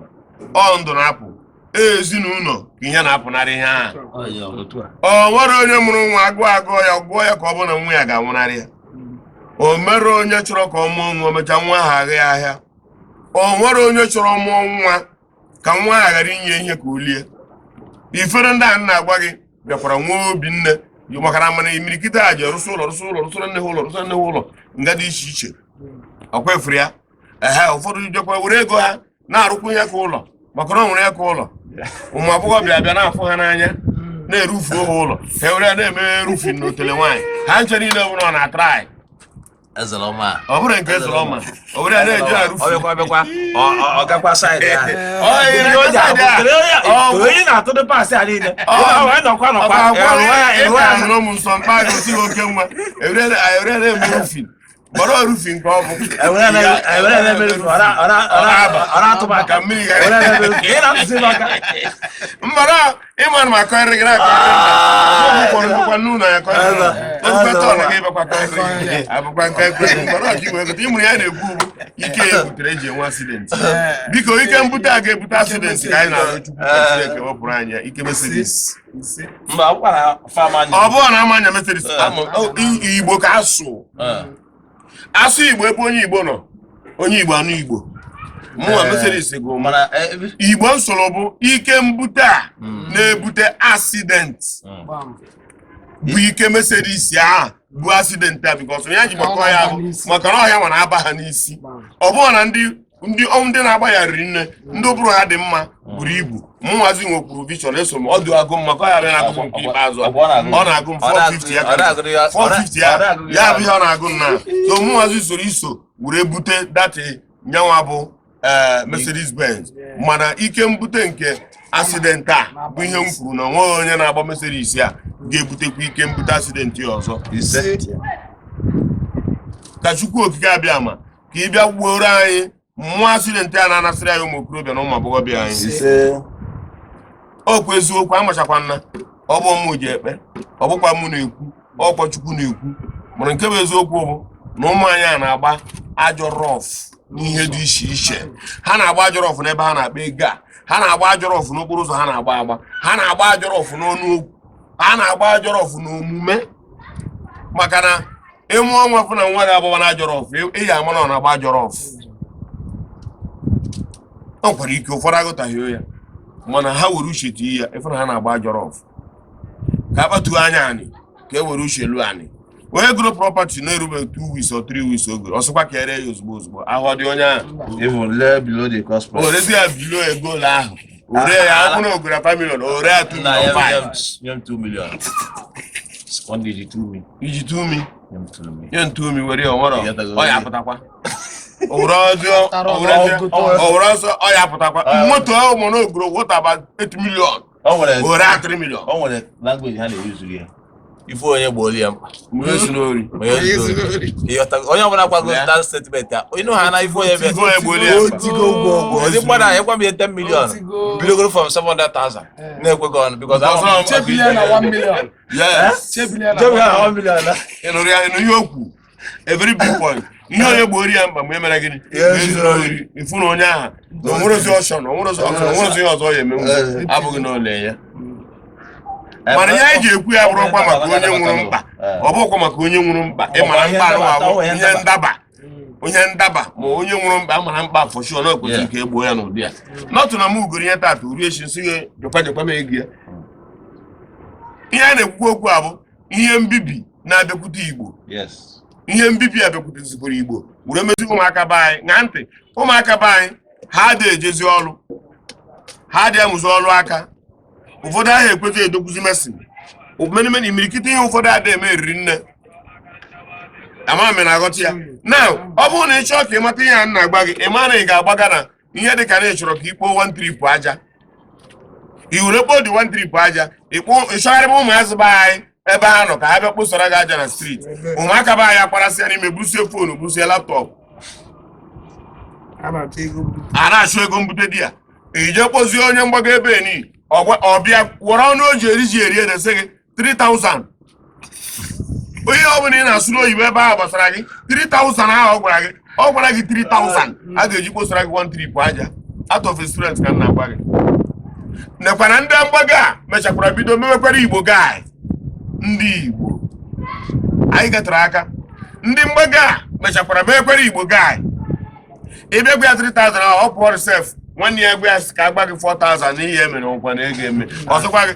ọ ndụ na-apụ. Ezinụlọ ka ihe na-apụnarị ihe ahụ.
Otu a.
Ọ nwere onye mụrụ nwa agụụ agụọ ya, gụọ ya ka ọ bụrụ na nwa ya ga-anwụnarị ya. O mere onye chọrọ ka ọ mụọ nwa, o mechaa nwa ahụ agha ya ahịa. O nwere onye chọrọ mụọ nwa ka nwa ahụ ghara inye ihe ka o lie. Ifere ndị a na-agwa gị bịakwara nwee obi nne, maka na mana imirikiti a ji rụsị ụlọ, rụsị ụlọ, rụsịrị nne ha ụlọ, rụsịrị nne ha ụlọ nga dị iche iche. Ọkwa efuru ya. Ehe, ụfọdụ bịakwa were ego ha na-arụkwu ihe ka ụlọ, maka na ọ nwere ya ka ụlọ. Ụmụ agbọghọbịa bịa na-afụ ha n'anya, na-erufuo ha ụlọ, ha were ya na-eme roofing n'otele nwaanyị ha nche niile bụrụ ọ na-atrai.
Ezere ọma.
Ọ bụrụ nke ezere ọma, ọ were ya na-eji
Ọ
arufu.
bịakwa bịakwa. Ọ gakwa side ahụ.
Ọ
Kedu ihe o ji
side
abụ?
a.
Kedu onye
Ọ bụ-
kedu onye na-atụ paasị a niile?
Ọ
Ọ nọkwa nọkwa. Ịrụwa ya ịrụwa ya.
Ịrụọ m nsọ mkpa gosi gị oke nwa ewere na-eme roofing, gbọrọ roofing ka ọ bụ.
Ewere na-eme roofing, ọ na-atụ m aka.
Ka mmiri
Ewere
ghara
na-eme roofing. Ị na-atụzi m aka.
Mbara ịma na ma kọrịrị gị na-akọrịrị ụfọdụ bụkwa n'ụlọ ya kọrịrị ozugbo na gị bịakwa kọrịrị abụkwa nke ekwe mbara ọka igwe egote ịmụrụ ya na-ekwu ugbu ike ya butere eji enwe accident. Biko, ike mbute a ga-ebute accident ka anyị na-arịọ Chukwu ka Chineke wepụrụ anyị ya, ike Mercedes.
Mba, ọ bụkwa na farm anyị.
Ọ bụrụ na ama anya Mercedes Igbo ka asụ asụ Igbo ebe onye Igbo nọ, onye Igbo anụ Igbo mụnwa Mercedes gụ
Mana
Igbo nsoro bụ ike mbute a na-ebute accident bụ ike Mercedes ahụ bụ accident a, because ya ji gbakọ ya bụ maka na ọhịa nwa na-aba ha n'isi. Ọ bụrụ na ndị ndị ndị na-agba ya riri nne, ndị ụbụrụ ha dị mma buru ibu. Mụnwazi nwekwuru vision, eso m ọ dị agụ mma ka ya bịa na-agụ m nke ikpeazụ a. Ọ na-agụ m 450 ya, ka 450 ya ya bụ ihe ọ na-agụ m na so mụnwazi soro iso were bute dati nyanwa bụ ee Mercedes Benz. Mana ike mbute nke accident a bụ ihe m kwuru na onweghị onye na-agba Mercedes a ga-ebutekwa ike mbute accident ya ọzọ.
Ise.
Ka Chukwu okike abịa ma ka ị bịa gbuoro anyị mmụọ accident a na-anasịrị anyị ụmụ okorobịa na ụmụ agbọghọbịa anyị.
Ise.
Okwu eziokwu amachakwa nna ọ bụ mụ ji ekpe, ọ bụkwa mụ na-ekwu, ọkwa Chukwu na-ekwu. Mana nke bụ eziokwu bụ na ụmụ anyị a na-agba ajọ rough n'ihe dị iche iche. Ha na-agba ajọ rough n'ebe ha na-akpa ego a, ha na-agba ajọ rough n'okporo ụzọ, ha na-agba agba, ha na-agba ajọ rough n'ọnụ okwu, ha na-agba ajọ rough n'omume. Maka na ịmụọ nwa fụ na nwa ga-agbawa na ajọ rough, ị ya ama na ọ na-agba ajọ rough. O nwekwara ike ụfọdụ agụtaghị ya, mana ha were uche tinye ya ịfụ na ha na-agba ajọ rough. Ka a kpatuo anya anyị, ka e were uche lu anyị. Onye gụrụ property na-erubeghị 2 weeks or 3 weeks ogoro ọsịkwa ka ere ya ozugbo ozugbo ahụ ọ dị onye ahụ.
Even lee below the cost
O
price.
rezi ya below ego ole ahụ o ree ya. Ọ bụrụ na ogoro 5 million, o ree ya 2
Nna
million
ya
5.
nye m 2 million. One day 2 million.
Iji 2 mi.
Nye m 2 million.
Nye ntu mi were ya, o nwere ọ ya apụtakwa owere ọsọ ọ ya apụtakwa moto ahụ mụ na ogoro what about 8 million.
O nwere
O ree ya 3 million.
O nwere language ha na-eyuzu ya. Ife onye gbuolu ya mkpa.
Mgbe esi n'ori.
Ma ya zuru ori. Ịghọtago? Onye ọbụla gwago
Yeah.
that statement a, ịnụ ha na ife onye bịa.
Ife onye gbuolu ya mkpa.
Otigo ụgwọ ụgwọ. Ezi mmadụ ahụ ekwa m ihe 10 million.
Otigo.
Bidogoro from 700,000. Na-ekweghị ọnụ because
Because
ama m-
Chebilie na 1 million.
Yes.
Chebilie na
Chebilie na
1
1 million na.
Ị nụrụ ya, ịnụ ihe o kwu, a very big point. Ihe onye gbuoro ya mkpa mgbe e mere gịnị?
Ya
Mgbe e zuru ori. Ifu na onye ahụ na onwerozi option, onwerozi option, onwerozi ihe ọzọ ya emenwu abụghị na ole ya. Mana ihe anyị ji ekwu ya bụrụkwa maka onye nwụrụ mkpa, ọ bụrụkwa maka onye nwụrụ mkpa ịmara mkpa anụ abụ ihe ndaba, onye ndaba ma onye nwụrụ mkpa amara mkpa for sure na o kwesịrị ka e gbuo ya n'ụdị ya. Nọtụ na m ugoro ihe tata uru echi nsị gị jekwa jekwa m ego ya. Ihe a na-ekwukwa okwu a bụ ihe mbibi na-abịakwute Igbo.
Yes.
Ihe mbibi abịakwutezikwara Igbo were mezi ụmụaka be anyị. Ṅaa ntị, ụmụaka be anyị ha adịghị ejezi ọrụ, ha adịghị amụzi ọrụ aka. Ụfọdụ ahụ ekwezi edokwuzi mason omenimeni imirikiti ihe ụfọdụ adịghị eme eriri nne. Ama m na-aghọta ya na ọ bụrụ na ị chọọ ka ị mata ihe a m na-agba gị, ị ma na ị ga-agbaga na ihe dị ka na ị chọrọ ka ị kpoo one trip aja, i were kpoo dị one trip aja, ịchọgharịba ụmụazị be anyị ebe ha nọ ka ha bịa kposara gị aja na street. Ụmụaka be anyị akparasịa n'ime, busie phone, busie laptop.
A na-achọ ego mbute.
A na-achụ ego mbute di ya, ije kpozie onye mgbago ebe ni ọbịa were ọnụ o ji eri ji eri ede sị gị 3000. Onye ọbụla ị na-asụ n'oyibo ebe ahụ gbasara gị 3000 ahụ ọ gwara gị, ọ gwara gị 3000 a ga-eji kposara gị one trip aja. Out of experience ka m na-agwa gị. Nekwa na ndị mgbago a mechakwara bido mewekwara Igbo guy. Ndị Igbo anyị gatara aka, ndị mgbago a mechakwara mewekwara Igbo guy. Ị bịa gwa ya 3000 ahụ, ọ pụọ sef. Nwanne ya gwa ya sị ka agba gị 4000 n'ihe emere nkwa na ego eme ọzọkwa gị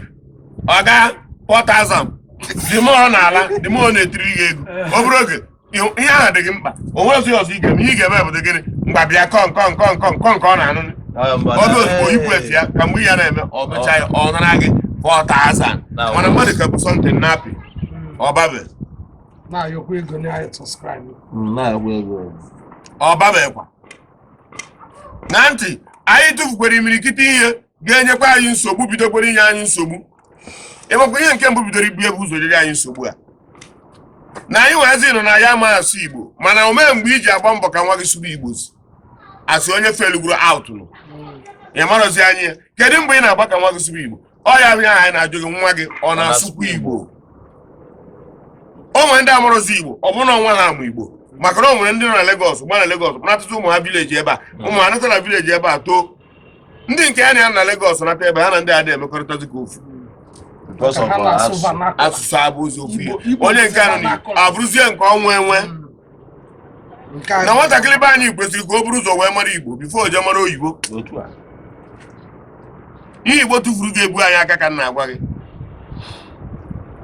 ọ gaa 4000 dị mọ ọ na-ala dị mọ ọ na-etiri gị ego obere oge. Ihe ahụ dị gị mkpa, o nwere ọzọ ọzọ ị ga-eme. Ihe ị ga-eme bụ gịnị? Mgba bịa kọ nkọ nkọ nkọ nkọ nke ọ na-anụ ọdụ ozugbo ikwu efu ya ka mgbe ya na-eme ọ mechaa ya, ọ nara gị 4000. Mana mmadụ ka bụ something na-apị ọbabe.
Na-ayọkwa ego na subscribe.
Na-agba ego.
Ọbabekwa na ntị anyị tụfukwara imirikiti ihe ga-enyekwa anyị nsogbu, bidokwara inye anyị nsogbu. Ịmakwa ihe nke mbụ bidoro ibu ebu ụzọ nyere anyị nsogbu a na anyị wezi nọ na ya ama asụ Igbo, mana o mee mgbe iji agba mbọ ka nwa gị sụba Igbo si asị onye felugoro out nụ, ị marọzi anyị ya. Kedu mgbe ị na-agba ka nwa gị sụba Igbo? Ọ ya bụ ihe anyị na-ajụ gị, nwa gị ọ na-asụkwa Igbo? O nwere ndị amụrụzi Igbo, ọ bụrụ na nwa ha amụ Igbo, maka na o nwere ndị nọ na Lagos gba na Lagos natụta ụmụ ha village ebe a, ụmụ ha nata na village ebe a too. Ndị nke ya na ya na Lagos nata ebe ha na ndị a dị emekọrịtazi ka ofu.
Because of
Ha na-asụ
asụsụ.
vernacular.
Asụsụ abụ ụzọ ofu ihe.
Igbo
Onye nke a nọ n'Igbo
vernacular.
abụrụzie nke ọnwa enwe.
Nke a
Na nwatakịrị be anyị kwesịrị ka o buru ụzọ wee mara Igbo before o jee mara oyibo.
Otu a.
Ihe Igbo tụfuru ga-ebu anyị aka ka m na-agwa gị.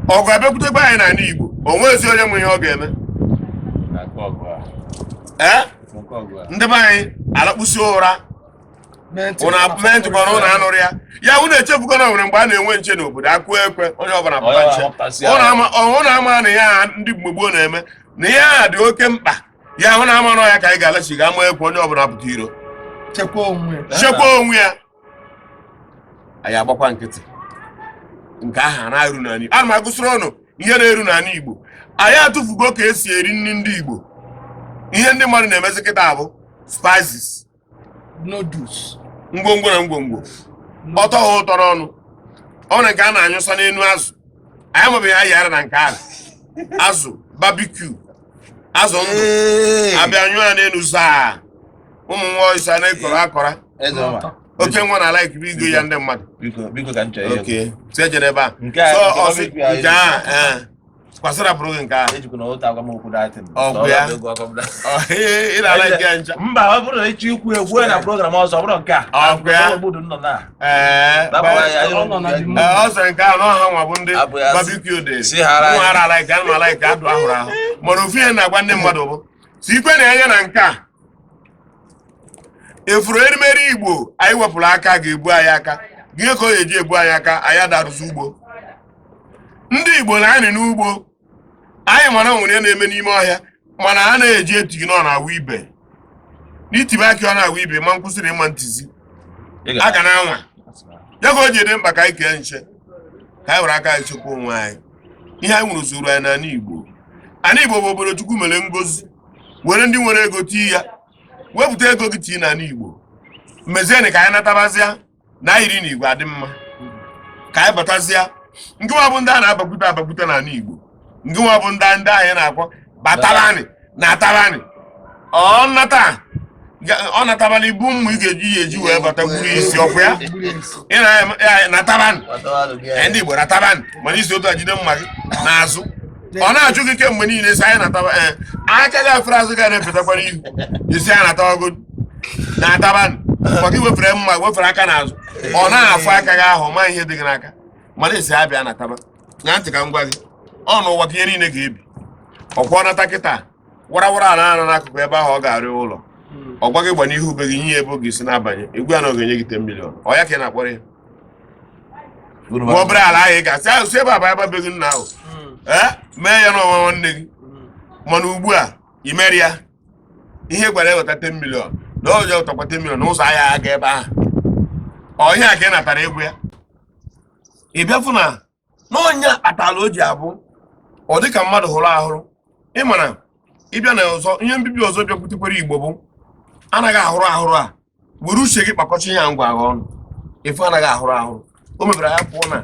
Ọgụ abịakwutekwa anyị n'ala Igbo, o nwezi onye nwe ihe ọ ga-eme.
Na-akọ ọgụ a.
Ee.
Nke ọgụ a.
Ndị be anyị alakpụsi ụra.
Mee ntị.
Ụnụ mee ntịkwa na ụnụ anụrụ ya. Ya unu echefugo na nwere mgbe a na-enwe nche n'obodo, akụ ekwe, onye ọbụla pụta
Onye
nche.
ọbụla
ụnụ ama ụnụ ama na ya ndị mgbe gboo na-eme na ihe a dị oke mkpa ya. Hụ na ama nọ ya ka anyị ga-alachi ga ama ekwe, onye ọbụla pụta iro.
Chekwa onwe.
Chekwa onwe ya. Anyị agbakwa nkịtị nke ahụ a na-eru n'ala Igbo. Ana m agụsịrị ụnụ ihe na-eru n'ala Igbo. Anyị atụfugo ka esi eri nri ndị Igbo. Ihe ndị mmadụ na-emezi kịta bụ spices,
Noodles.
Ngwongwo na ngwongwo ọtọ ha ụtọ n'ọnụ. Ọ nwere nke a na-anyụsa n'elu azụ. Anyị amabeghị anyị yara na nke ahụ, azụ barbecue, azụ ndụ. Abịa nyụọ ya n'elu zaa, ụmụ nwa ọsịsa na-ekọrọ akọra.
Eze ọma.
Oke nwa na like igo ya ndị mmadụ.
Biko, biko, ka m chọrọ ihe.
Okay, si ejere ebe a.
Nke a
So
nke
ọ sị
barbecue a.
Nke a ee kwasịrapụrụ gị nke a.
Ejikwa na ụta agwa m okwu datin.
Ọ bụ ya? Ọ, ị na-ala nke ya ncha.
Mba, ọ bụrụ na ịchọ ikwu egwu na program ọzọ, ọ bụrụ nke a.
Ọ bụ ya?
Obodo nọ na.
Ee.
Dapụ anyị,
Ọ nọ na the
Ee, ọ sịrị nke ahụ na ọha nwa bụ ndị
Abụ ya
barbecue dị.
Si ghara anyị.
Ụmụ ara like anụ like adụ ahụrụ ahụ. Mana ofu ihe na-agwa ndị mmadụ bụ si ikwe na anya na nke a efuru erimeri Igbo anyị wepụrụ aka ga-ebu anyị aka. Gịnị ka ọ ga-eji ebu anyị aka? Anyị adarụzi ugbo. Ndị Igbo na-anị n'ugbo anyị, mara o nwere ihe na-eme n'ime ọhịa, mana a na-eji eti gị nọ na-awụ ibe n'itibe aka, ọ na-awụ ibe ma nkwụsịrị ịma ntizi a ga na-anwa ya ka o ji dị mkpa ka anyị kee nche, ka anyị were aka anyị chekwa onwe anyị. Ihe anyị nwere zuru anyị n'ala Igbo. Ala Igbo bụ obodo Chukwu mere ngozi, were ndị nwere ego tii ya, wepụta ego gị tii n'ala Igbo. Mezienị ka anyị natabazịa na iri na igwe adị mma, ka anyị batazịa. Nke nwa bụ ndị a na-abakwute abakwute n'ala Igbo, nke nwa bụ ndị ndị anyị na-akpọ batabanị na atabanị. Ọ nata, ọ natabana ibu mmụ ị ga-eji ya eji wee bata gburu isi ọkụ ya. Ị na natabanị. Ee, ndị Igbo natabanị, mana isi otu a jide mma gị n'azụ, ọ na-achụ gị kemgbe niile si anyị nataba. Ee, aka gị afere azụ ga na-efetakwa n'ihu isi anyị natabago na-atabanị, maka iwefere mma, wefere aka n'azụ, ọ na-afụ aka gị ahụ ma ihe dị gị n'aka, mana esi abịa nataba na ntị. Ka m gwa gị, ọ n'ụwa ka ihe niile ga-ebi. Ọkwa nata kịta warawara na ana n'akụkụ ebe ahụ ọ ga-arịọ ụlọ, ọ gwa gị gba n'ihu be gị nye ya ebe ọ ga-esi na-abanye egwu ya na ọ ga-enye gị 10 million. Ọ ya ka ị na-akpọrọ ya ma obere ala ahụ ị ga-asị ahụ si ebe a banye be gị nna ahụ, ee, mee ya n'ọnwa nwanne gị. Mana ugbu a imeri ya ihe gwara eweta 10 million na ọ wetakwa 10 million n'ụzọ ahịa aga ebe ahụ. Ọ ihe a ka ị natara egwu ya. Ị bịafụ na n'ọnya kpatara o ji abụ ọ dị ka mmadụ hụrụ ahụrụ. Ị mana ịbịa na ọzọ, ihe mbibi ọzọ bịakwutekwara Igbo bụ anaghị ahụrụ ahụrụ. A were uche gị kpakọcha ihe a ngwa agha ọnụ efu anaghị ahụrụ ahụrụ. O mebere ya pụọ na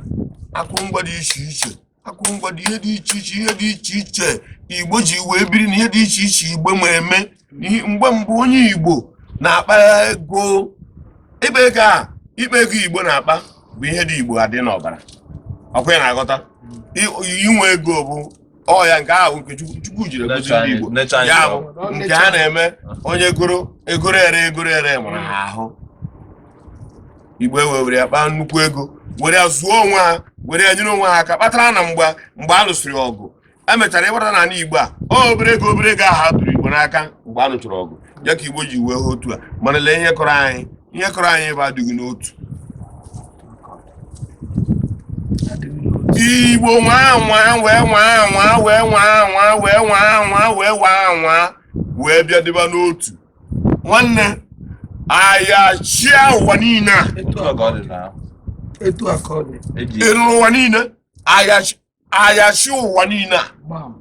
akụrụngwa dị iche iche, akụrụngwa dị ihe dị iche iche, ihe dị iche iche Igbo ji wee biri, na ihe dị iche iche Igbo ma eme. Mgbe mbụ onye Igbo na-akpa ego, ịkpa ego a, ikpa ego Igbo na-akpa bụ ihe dị Igbo adị n'ọbara. Ọkwa ya na-aghọta inwe ego bụ ọ ya nke ahụ nke Chukwu jiri egozi ndị Igbo ya bụ nke ha na-eme. Onye goro egoro ere egoro ere mara ha ahụ. Igbo ewere ya kpaa nnukwu ego, were ya zụọ onwe ha, were ya nyere onwe ha aka, kpatara na mgbe a lụsịrị ọgụ emechara ịgbata n'ala Igbo a, ọ obere ego, obere ego ahụ a tụrụ Igbo n'aka mgbe a lụchara ọgụ ya ka Igbo ji wee ha otu a. Mana lee ihe kọrọ anyị, ihe kọrọ anyị bụ adịghị n'otu. Igbo nwa nwa wee nwa nwa wee nwa nwa wee nwa nwa wee nwa nwa wee bịa dịba n'otu. Nwanne, ahịa chia ụwa niile a.
Etu a ka ọ dị na etu a ka ọ dị.
Ịrụrụ ụwa niile, ahịa chi ụwa niile a.
Gbam.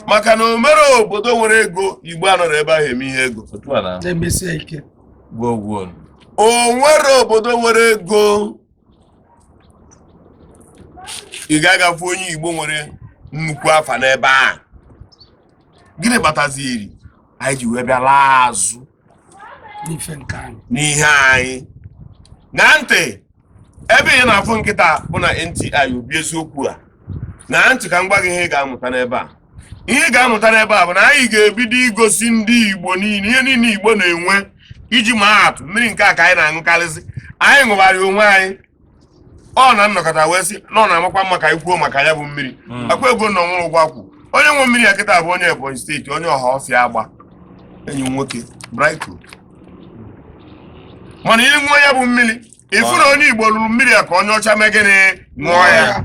Maka na o mere obodo nwere ego, Igbo anọrọ ebe ahụ eme ihe ego.
Otu a na
na-emesie ike.
Gwuo gwuo.
O nwere obodo nwere ego, ị ga-agafe onye Igbo nwere nnukwu afa n'ebe a. Gịnị kpataziri anyị ji wee bịa laa azụ
n'ife nke anyị?
N'ihe anyị na ntị ebe ị na-afụ nkịta bụ na NTI obi eziokwu a na ntị ka m gwa gị ihe ị ga-amụta n'ebe a. Ihe ị ga-amụta n'ebe a bụ na anyị ga-ebido igosi ndị Igbo niile ihe niile Igbo na-enwe. Iji maa atụ, mmiri nke a ka anyị na-aṅụkarịsị, anyị ṅụbara onwe anyị ọ na nnọkọta wee sị na ọ na-amakwa mma ka anyị kwuo maka ya bụ mmiri. Akwa ego na ọnwụrụ ụgwọ akwụ onye nwe mmiri ya kịta bụ onye Ebonyi Steeti, onye ọha ọfịa agba, enyi m nwoke Braiko. Mana ị ṅụọ ya bụ mmiri, ịfụ na onye Igbo lụrụ mmiri ya ka onye ọcha mee gịnị? Ṅụọ ya.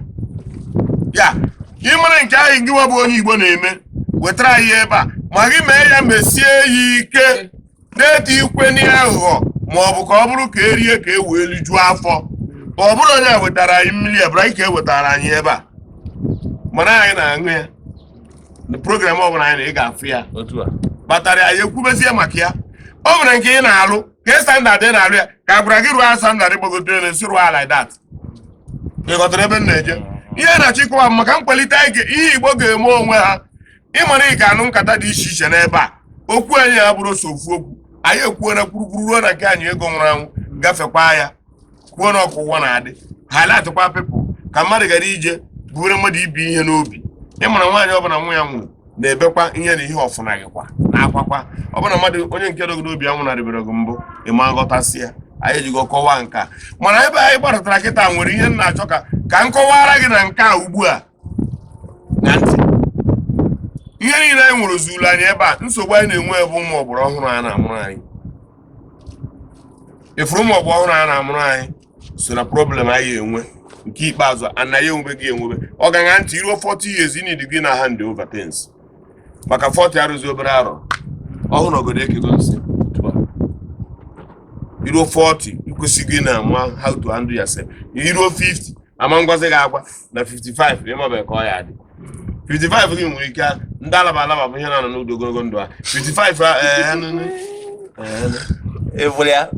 Ya ị mara nke ahụ gị nwa bụ onye Igbo na-eme, wetara anyị ya ebe a ma gị mee ya, mesie ya ike na-eti ikwe n'aghụghọ, ma ọ bụ ka ọ bụrụ ka erie ka e wee lijuo afọ. Ọ bụrụ onye a wetara anyị mmiri ebụra anyị ka e wetara anyị ebe a, mana anyị na-aṅụ ya na program ọbụla anyị na ị ga-afụ ya.
Otu a.
Kpatara anyị ekwubezie maka ya. O nwere nke ị na-alụ ka standard ị na-alụ ya ka a gwara gị rụọ standard gbagotere na esi rụọ like that. Ị ghọtara ebe m na-eje? Ihe na-achọ ịkọwa m maka nkwalite anyị ihe Igbo ga-eme onwe ha. Ịmara ị ga-anụ nkata dị iche iche n'ebe a. Okwu anyị ya bụrụ so ofu okwu anyị ekwuo na kwurukwuru ruo na nke anyị ego nwụrụ anwụ gafekwa ya, kwuo na ọkụ ụwa na-adị highlight kwa people ka mmadụ gara ije buru mmadụ ibi ihe n'obi. Ịmara nwaanyị ọbụla nwa ya nwụrụ na-ebekwa ihe na ihe ọfụnaghịkwa na-akwakwa ọbụna mmadụ onye nke dogo n'obi ya nwụnarịbere gị mbụ ịma nghọtasị ya. Anyị ejigo kọwaa nke a, mana ebe anyị gbadatara kịta nwere ihe m na-achọ ka m kọwara gị na nke a ugbu a na ntị. Ihe niile anyị nwere zuru anyị ebe a. Nsogbu anyị na-enwe bụ ụmụ ọgbara ọhụrụ a na-amụrụ anyị. Ifuru ụmụ ọgbara ọhụrụ a na-amụrụ anyị so na problem anyị enwe nke ikpeazụ anaghị enwebe gị enwebe. Ọ gaṅa ntị, iruo 40 years ị need gị na hand over things, maka 40 arụzi obere arọ ọhụrụ ogodo ekego nsị. Iruo 40 ikwesịghị na ama how to handle yourself. Iruo 50, ama ngwazi gị agwa na 55 ịmabeghị ka ọ ya dị. 55 gị nwere ike ndị alaba alaba bụ ihe na-anọ n'udo ogologo ndụ ha 55 a, ee, nụ, ee,
Ịfụrụ ya.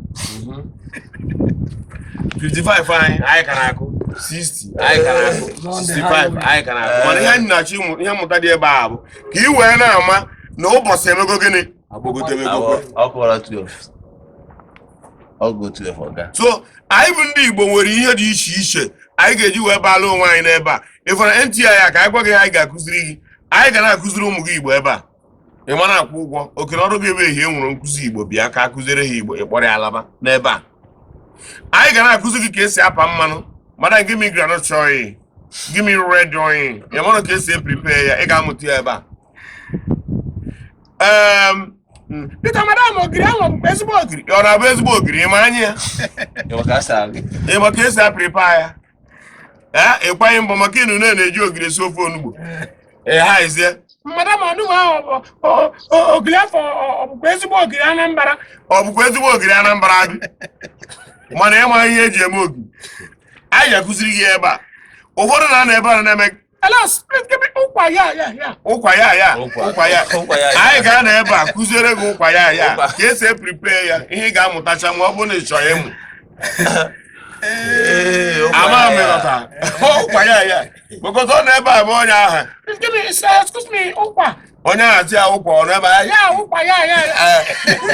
55 anyị ka na-akụ 60, anyị ka na-akụ 65, anyị ka na-akụ. Mana ihe anyị na-achọ ịmụ, ihe mmụta dị ebe a bụ ka ị wee na-ama na ụbọchị emego gịnị, agbagotebego.
Ọ kụwara 12, ọgụ 12 ọga.
So anyị bụ ndị Igbo nwere ihe dị iche iche anyị ga-eji wee baala onwe anyị n'ebe a. Ịfọrọ NTI ya ka anyị gwa gị ihe anyị ga-akụziri gị. Anyị ga na-akụziri ụmụ gị Igbo ebe a. Ị ma na-akwụ ụgwọ oke na ọrụ gị ebe ehihie nwere nkụzi Igbo, bịa ka akụziere ha Igbo, ịkpọrọ ya alaba n'ebe a. Anyị ga na-akụzi gị ka esi apa mmanụ. Madam, give me groundnut oil, give me red oil. Ị mara ka esi prepare ya, ị ga-amụta ya ebe a. Biko madam, ogiri ahụ ọ bụkwa ezigbo ogiri? Ọ na-abụ ezigbo ogiri, ị ma anya ya?
Ịma ka asa agụ.
Ị ma ka esi aprepare ya? Ee, ịkwanye mbọ maka ịnụ na-eji ogiri esi ofe onugbo. Ee, ha ezie.
Madam, ọnụnwa ahụ ogiri afọ ọ bụkwa ezigbo ogiri Anambra?
Ọ bụkwa ezigbo ogiri Anambra gị, mana ịma ihe eji eme ogiri, anyị ga-akụziri gị ebe a. Ụfọdụ na-anọ ebe a na-eme
Alas, ụkwa ya ya ya.
Ụkwa ya ya.
Ụkwa.
Ụkwa ya.
Ụkwa ya ya.
Anyị ga-anọ ebe a kụziere gị ụkwa ya ya,
Ụkwa.
ka esi eprepare ya, ihe ị ga-amụtacha ma ọ bụrụ na ị chọrọ ịmụ.
Ee, ụkwa
Ama
ya
m
ya.
ịghọta ụkwa ya ya, because ọ nọ ebe a bụ onye ahụ.
Excuse me, excuse me, ụkwa.
Onye ahụ si ya ụkwa, ọ nọ ebe a ya.
Ya ụkwa ya ya ya.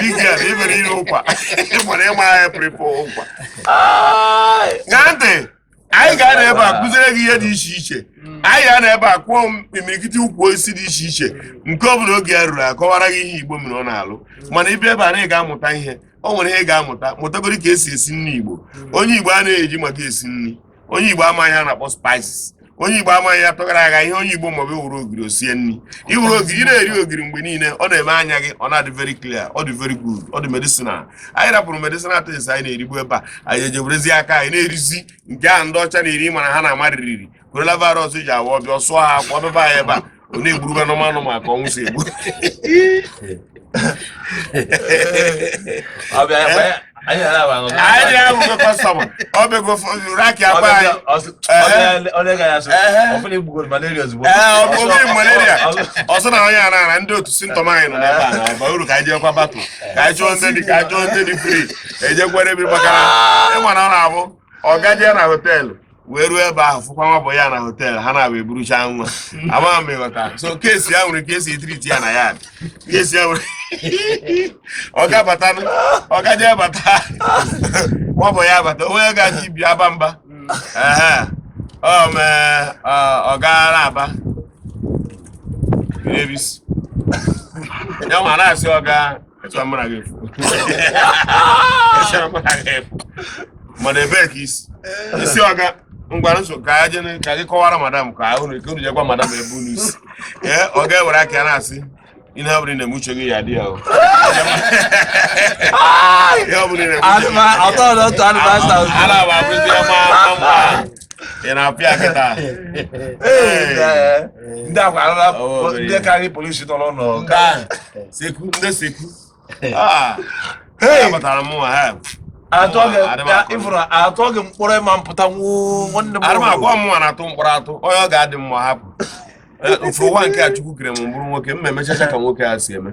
Big ibere ire ụkwa, ịgbara ịma ya prepare ụkwa.
Ai!
Ṅaa ntị, anyị ga-anọ ebe a kụziere gị ihe dị iche iche. Anyị ga-anọ ebe a kụọ imirikiti ukwu osisi dị iche iche, nke ọ bụla oge ya ruru, akọwara gị ihe Igbo mere ọ na-alụ. Mana ịbịa ebe a na ị ga-amụta ihe, o nwere ihe ị ga-amụta. Mụtagoro ka esi esi nri Igbo. Onye Igbo a na-eji maka esi nri, onye Igbo amaghị a na-akpọ spices, onye Igbo amaghị ya tụgara agha ihe. Onye Igbo maọbụ ewuru ogiri osie nri, iwuru ogiri, ị na-eri ogiri mgbe niile, ọ na-eme anya gị ọ na-adị very clear, ọ dị very good, ọ dị medicinal. Anyị rapụrụ medicinal things anyị na-erigbu ebe a, anyị ejewerezie aka anyị na-erizi nke ahụ ndị ọcha na-eri, mana ha na-amarịrị coronavirus ji awa ọbịa ọsụọ ha akwa ọbịba anyị ebe a, ọ na-egburube anụmanụ maka ọnwụ si egbu.
Ọ bịa, anyị na-aba n'ụlọ.
Anyị na-abụgo customer, ọ bịago raki akwa anyị. Ee, ọ bụ obiri malaria ọsọ na onye a na ndị otu symptom anyị nọ n'ebe a na-aba uru, ka anyị jekwa batụ, ka anyị chụọ ndị dị, ka anyị chụọ ndị dị free ejekwere ebe, maka na ịma na ọ na-abụ ọ gajee na hotel wee ruo ebe ahụ, fụkwa nwa bụ ya na hotel ha na-abụ eburucha nwa. Ama m ịghọta. So case ya nwere ka esi etreat ya na ya, case ya nwere ọ ga-abata, ọ gaje bata, nwa bụ ya bata, onye gaji ibi aba mba. Ehe, ọ mee ọ gara aba ebisi ya nwa na-asị ọ ga ịchọ mụ na gị efu, ịchọ mụ na gị efu, mana ebee ka isi isi ọga ngwara nso ka ya jee ka gị kọwara madam, ka unu ka unu jekwa madam ebe unu isi. Ee, ọ ga-ewere aka ya na-asị ihe ọ bụla ị na-eme, uche gị ya adị ya o, ihe ọ bụla ị na-eme uche gị. Ana m abụzi ya ma ma ị na-apịa kịta.
Ndị akwa arara.
Oh,
ndị karịrị polisi nọ n'ụlọ.
Nke ahụ, seku ndị seku. Ah,
Hey!
abatara m nwa ha.
Atọ gị
Adị m akọ.
ịfụrụ atọ gị mkpọrọ ịma mpụta nwoo nwanne m.
Arị m agwa m nwa na-atụ mkpọrọ atụ onye ọ ga-adị mma hapụ. Ofu ụwa nke a Chukwu kere m bụrụ nwoke, m emechacha ka nwoke a si eme.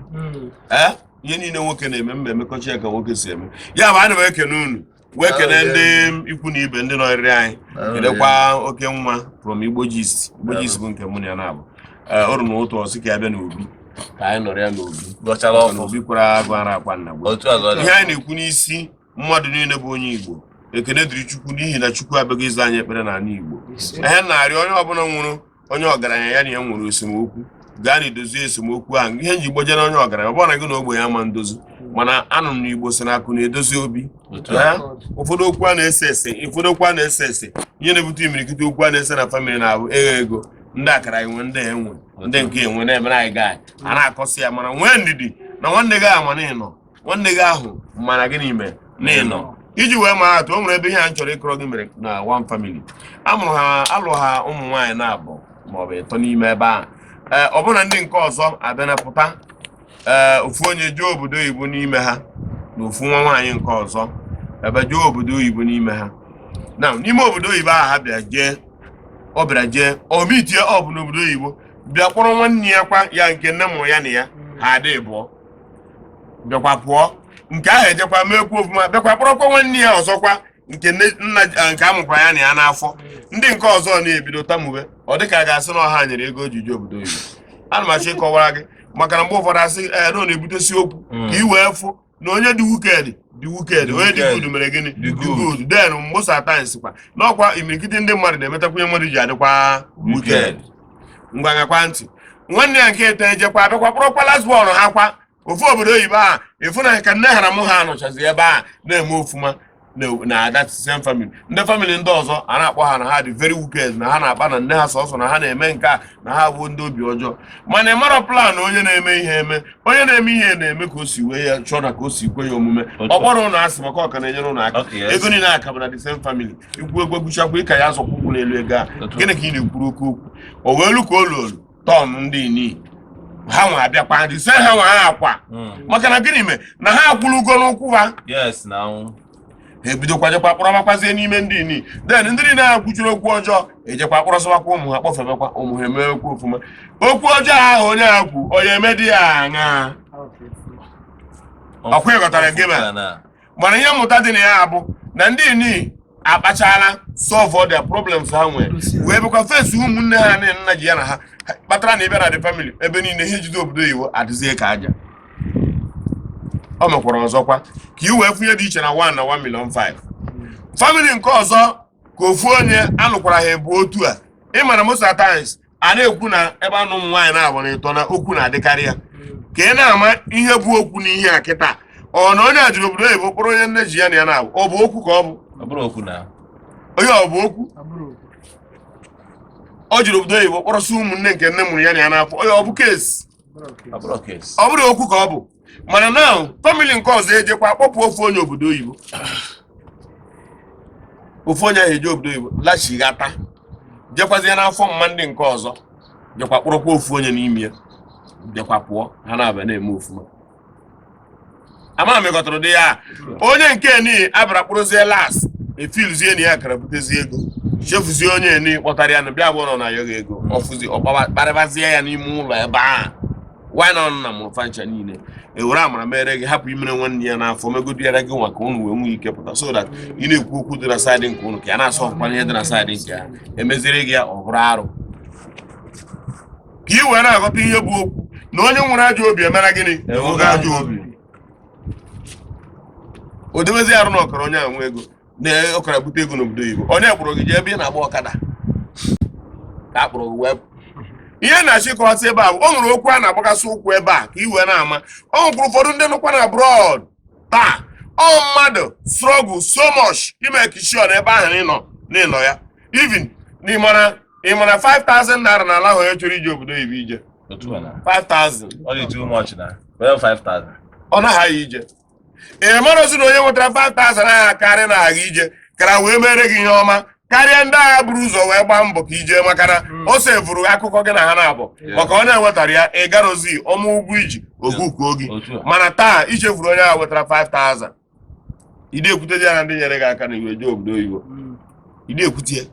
Ee, ihe niile nwoke na-eme, m emekọcha ya ka nwoke si eme. Ya bụ, ana m ekene unu wee kene ndị ikwu na ibe ndị nọrịrị anyị, kelekwa oke nwa from Igbo Gist. Igbo Gist bụ nke mụ na ya na-abụ. Ee, o ruru n'ụtụ ọsị ka ya bịa n'obi ka anyị nọrọ ya n'obi.
Gọchara
Maka na
ọfọ.
obi kwara agụ ara akwa nna gboo.
Otu a ka ọ dị.
Ihe anyị na-ekwu n'isi mmadụ niile bụ onye Igbo, ekene dịrị Chukwu n'ihi na Chukwu abịaghị ịza anyị ekpere n'ala Igbo. Ihe na-arịọ onye ọbụla nwụrụ, onye ọgaranya ya na ya nwere esemokwu, gaa na edozie esemokwu ahụ. Ihe nji gbojere onye ọgaranya, ọ bụrụ na gị na ogbenye ama ndozi, mana anụ m na Igbo si na akụ na-edozi obi.
Otu a.
Ee, ụfọdụ okwu a na-ese ese, ụfọdụ okwu a na-ese ese, ihe na-ebute imirikiti okwu a na-ese na family na-abụ eghe ego ndị akara enwe, ndị enwe, ndị nke enwe na-emere anyị gaa a na-akọsị ya. Mana nwee ndidi na nwanne gị ahụ, mana ịnọ nwanne gị ahụ, mana gịnị mere na ịnọ iji wee maa atụ. O nwere ebe ihe a m chọrọ ịkọrọ gị mere na one family a mụrụ ha, alụ ha ụmụ nwaanyị na-abụ maọbụ ịtọ n'ime ebe ahụ. Ee, ọbụna ndị nke ọzọ abịa na pụta. Ee, ofu onye jee obodo oyibo n'ime ha na ofu nwa nwaanyị nke ọzọ ebe jee obodo oyibo n'ime ha. Na n'ime obodo oyibo ahụ ha bịa jee, ọ bịara jee omitie ọ bụ n'obodo oyibo, bịa kpọrọ nwanne ya kwa ya nke nne mụrụ ya na ya ha adị bụọ, bịakwa pụọ nke ahụ, ejekwa meekwa ofuma, bịakwa kpọrọkwa nwanne ya ọzọkwa nke nne nna nke a mụkwara ya na ya n'afọ. Ndị nke ọzọ na-ebido tamube, ọ dịka a ga-asị na ọha nyere ego ojiji obodo oyibo. Ana m achọ ịkọwara gị maka na mgbe ụfọdụ asị ee na ọ na-ebutesi okwu ka ị wee fụ na onye dị wicked dị wicked, onye dị good mere gịnị?
Dị
Dị
good.
good. Then most times kwa n'ọkwa imirikiti ndị mmadụ na-emetakwa ihe mmadụ ji adịkwa wicked. Ngwa, gakwa ntị, nwanne ya nke eto ejekwa abịakwa kpọrọkwa last born ha kwa ofu obodo oyibo a, ịfụ na ka nne hara m ha nọchazi ebe a na-eme ofuma na that same family. Ndị family ndị ọzọ a na-akpọ ha na ha dị very wicked, na ha na-akpa na nne ha sọsọ na ha na-eme nke a, na ha bụ ndị obi ọjọọ. Mana ị mara plan onye na-eme ihe eme, onye na-eme ihe na-eme ka o si wee ya chọọ na ka o si kwe ya omume.
Otu a.
Ọ kpọrọ ụnụ asị maka ọ ka na-enyere ụnụ aka.
Okay, yes.
Ego niile aka bụ na the same family. Ikwu egwu egwuchakwa ịka ya azọkwa ụkwụ n'elu ego a.
Otu a.
Gịnị ka ị na-ekwuru oke okwu? O wee lu ka olu olu tọn ndị ini Ha nwa abịakwa ndị se ha nwa ha akwa, maka na gịnị mee na ha akwụlugo n'ụkwụ ha.
Yes, now.
Ha ebidokwa jekwa kpọrọbakwazie n'ime ndị ini, then ndị niile ha kwuchiri okwu ọjọọ ejekwa kpọrọsịwakwa ụmụ ha, kpọfebekwa ụmụ ha, emewekwa ofuma. Okwu ọjọọ ahụ onye ha kwu, onye emedi ya aṅaa? Ọkwa ịghọtara gị ma?
Na.
Mana ihe mmụta dị na ya bụ na ndị ini akpachala solve all their problems ha nwere, wee bụkwa face ụmụnne ha na nna ji ya na ha kpatara na ịbịa na the family ebe niile ihe jide obodo oyibo adịzie ka aja. O mekwara ọzọkwa ka i wee fụnye dị iche na 1 na 1 million 5 family nke ọzọ, ka ofu onye anụkwara ha ebu otu a. Ị mara, most of the times a na-ekwu na ebe anụ ụmụ nwaanyị na-abụ na ịtọ na okwu na-adịkarị ya, ka ị na-ama ihe bụ okwu n'ihe a kịta. Ọ na onye a jiri obodo oyibo kpọrọ onye nne ji ya na ya na-abụ, ọ bụ okwu ka ọ bụ?
Ọ bụrụ okwu na.
Onye ọ bụ okwu? Ọ jiri obodo oyibo kpọrọsị ụmụnne nke nne mụrụ ya na ya n'afọ, onye ọ bụ case?
Ọ bụrụ case.
Ọ bụrụ okwu ka ọ bụ. Mana na family nke ọzọ ejekwa kpọpụ ofu onye obodo oyibo, ofu onye ahụ eje obodo oyibo lachighata, jekwazie n'afọ mma ndị nke ọzọ, jekwa kpọrọkwa ofu onye n'ime ya, jekwa pụọ. Ha na-abịa na-eme ofuma. Ama m ịghọtara ụdị ya. Onye nke ni abịara kpụrụzie las efilzie na ya kara butezie ego, chefuzie onye ni kpọtara ya na bịa bụ nọ na ya ego ọfụzi ọkpawa kparịbazie ya n'ime ụlọ ebe ahụ. Why not? Nna mụrụ fancha niile ewere amara mere gị, hapụ imere nwanne ya n'afọ, megodiere gị nwa ka unu wee nwee ike pụta, so that ị na-ekwu okwu dị na side nke unu, ka ya na-asọ ọkwa ihe dị na side nke ya emeziri gị ya. Ọ bụrụ arụ ka ị wee na-aghọta ihe bụ okwu na onye nwere ajọ obi emere gịnị? Enweghị ajọ obi o debezi arụ na ọkara onye a nwe ego na ọkara bute ego n'obodo oyibo. Onye kpọrọ gị jee ebe ị na-agba ọkada ka a kpọrọ gị wee ihe na-achọ ịkọwasị ebe a bụ, o nwere okwu a na-agbakasị ụkwụ ebe a ka ị wee na-ama. O nwekwara ụfọdụ ndị nọkwa na abroad taa, ọ mmadụ struggle so much ime sure na ebe ahụ ịnọ n'ịnọ ya, even na ịmara 5000 naira na ala ahụ onye chọrọ ije obodo oyibo ije.
Otu a na.
5000.
Ọ dị too much na. Well, 5000.
Ọ naghị aya ije. Ị marazi na onye nwetara 5000 agha karị na agha ije kara wee mere gị ihe ọma karịa ndị agha buru ụzọ wee gbaa mbọ ka ije, maka na o sevụrụ akụkọ gị na ha na-abụ, maka onye wetara ya ịgarozi ọmụ ụgwọ iji ogukwuo gị.
Otu a.
Mana taa ichefuru onye ahụ wetara 5000, ị ekwute ya na ndị nyere gị aka na iwe jee obodo oyibo, ị ekwute ya.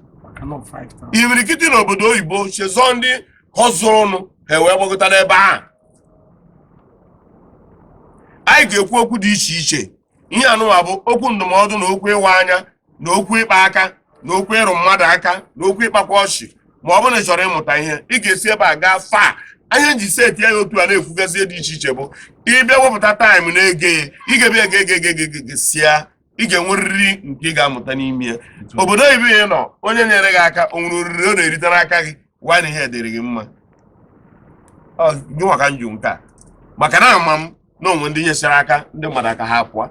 Imirikiti n'obodo oyibo chezọọ ndị họzụrụnụ ha wee gbagota n'ebe ahụ. Anyị ga-ekwu okwu dị iche iche. Ihe anụnwa bụ okwu ndụmọdụ na okwu ịwa anya na okwu ịkpa aka na okwu ịrụ mmadụ aka na okwu ịkpakwa ọchị. Ma ọ bụrụ na ị chọrọ ịmụta ihe, ị ga-esi ebe a gaa faa anya nji seti ya otu a na-ekwugasị dị iche iche bụ ịbịa wepụta time na-ege ya. Ị ga-ebịa ege ege ege ege ege sia, ị ga-enwerịrị nke ị ga-amụta n'ime ya. Obodo oyibo ị nọ, onye nyere gị aka, o nwere oriri ọ na-erite n'aka gị? Gwa na ihe dịrị gị mma. Ọ gị nwa ka njụ nke a, maka na ama m na onwe ndị nyesịrị aka ndị mmadụ aka ha pụọ.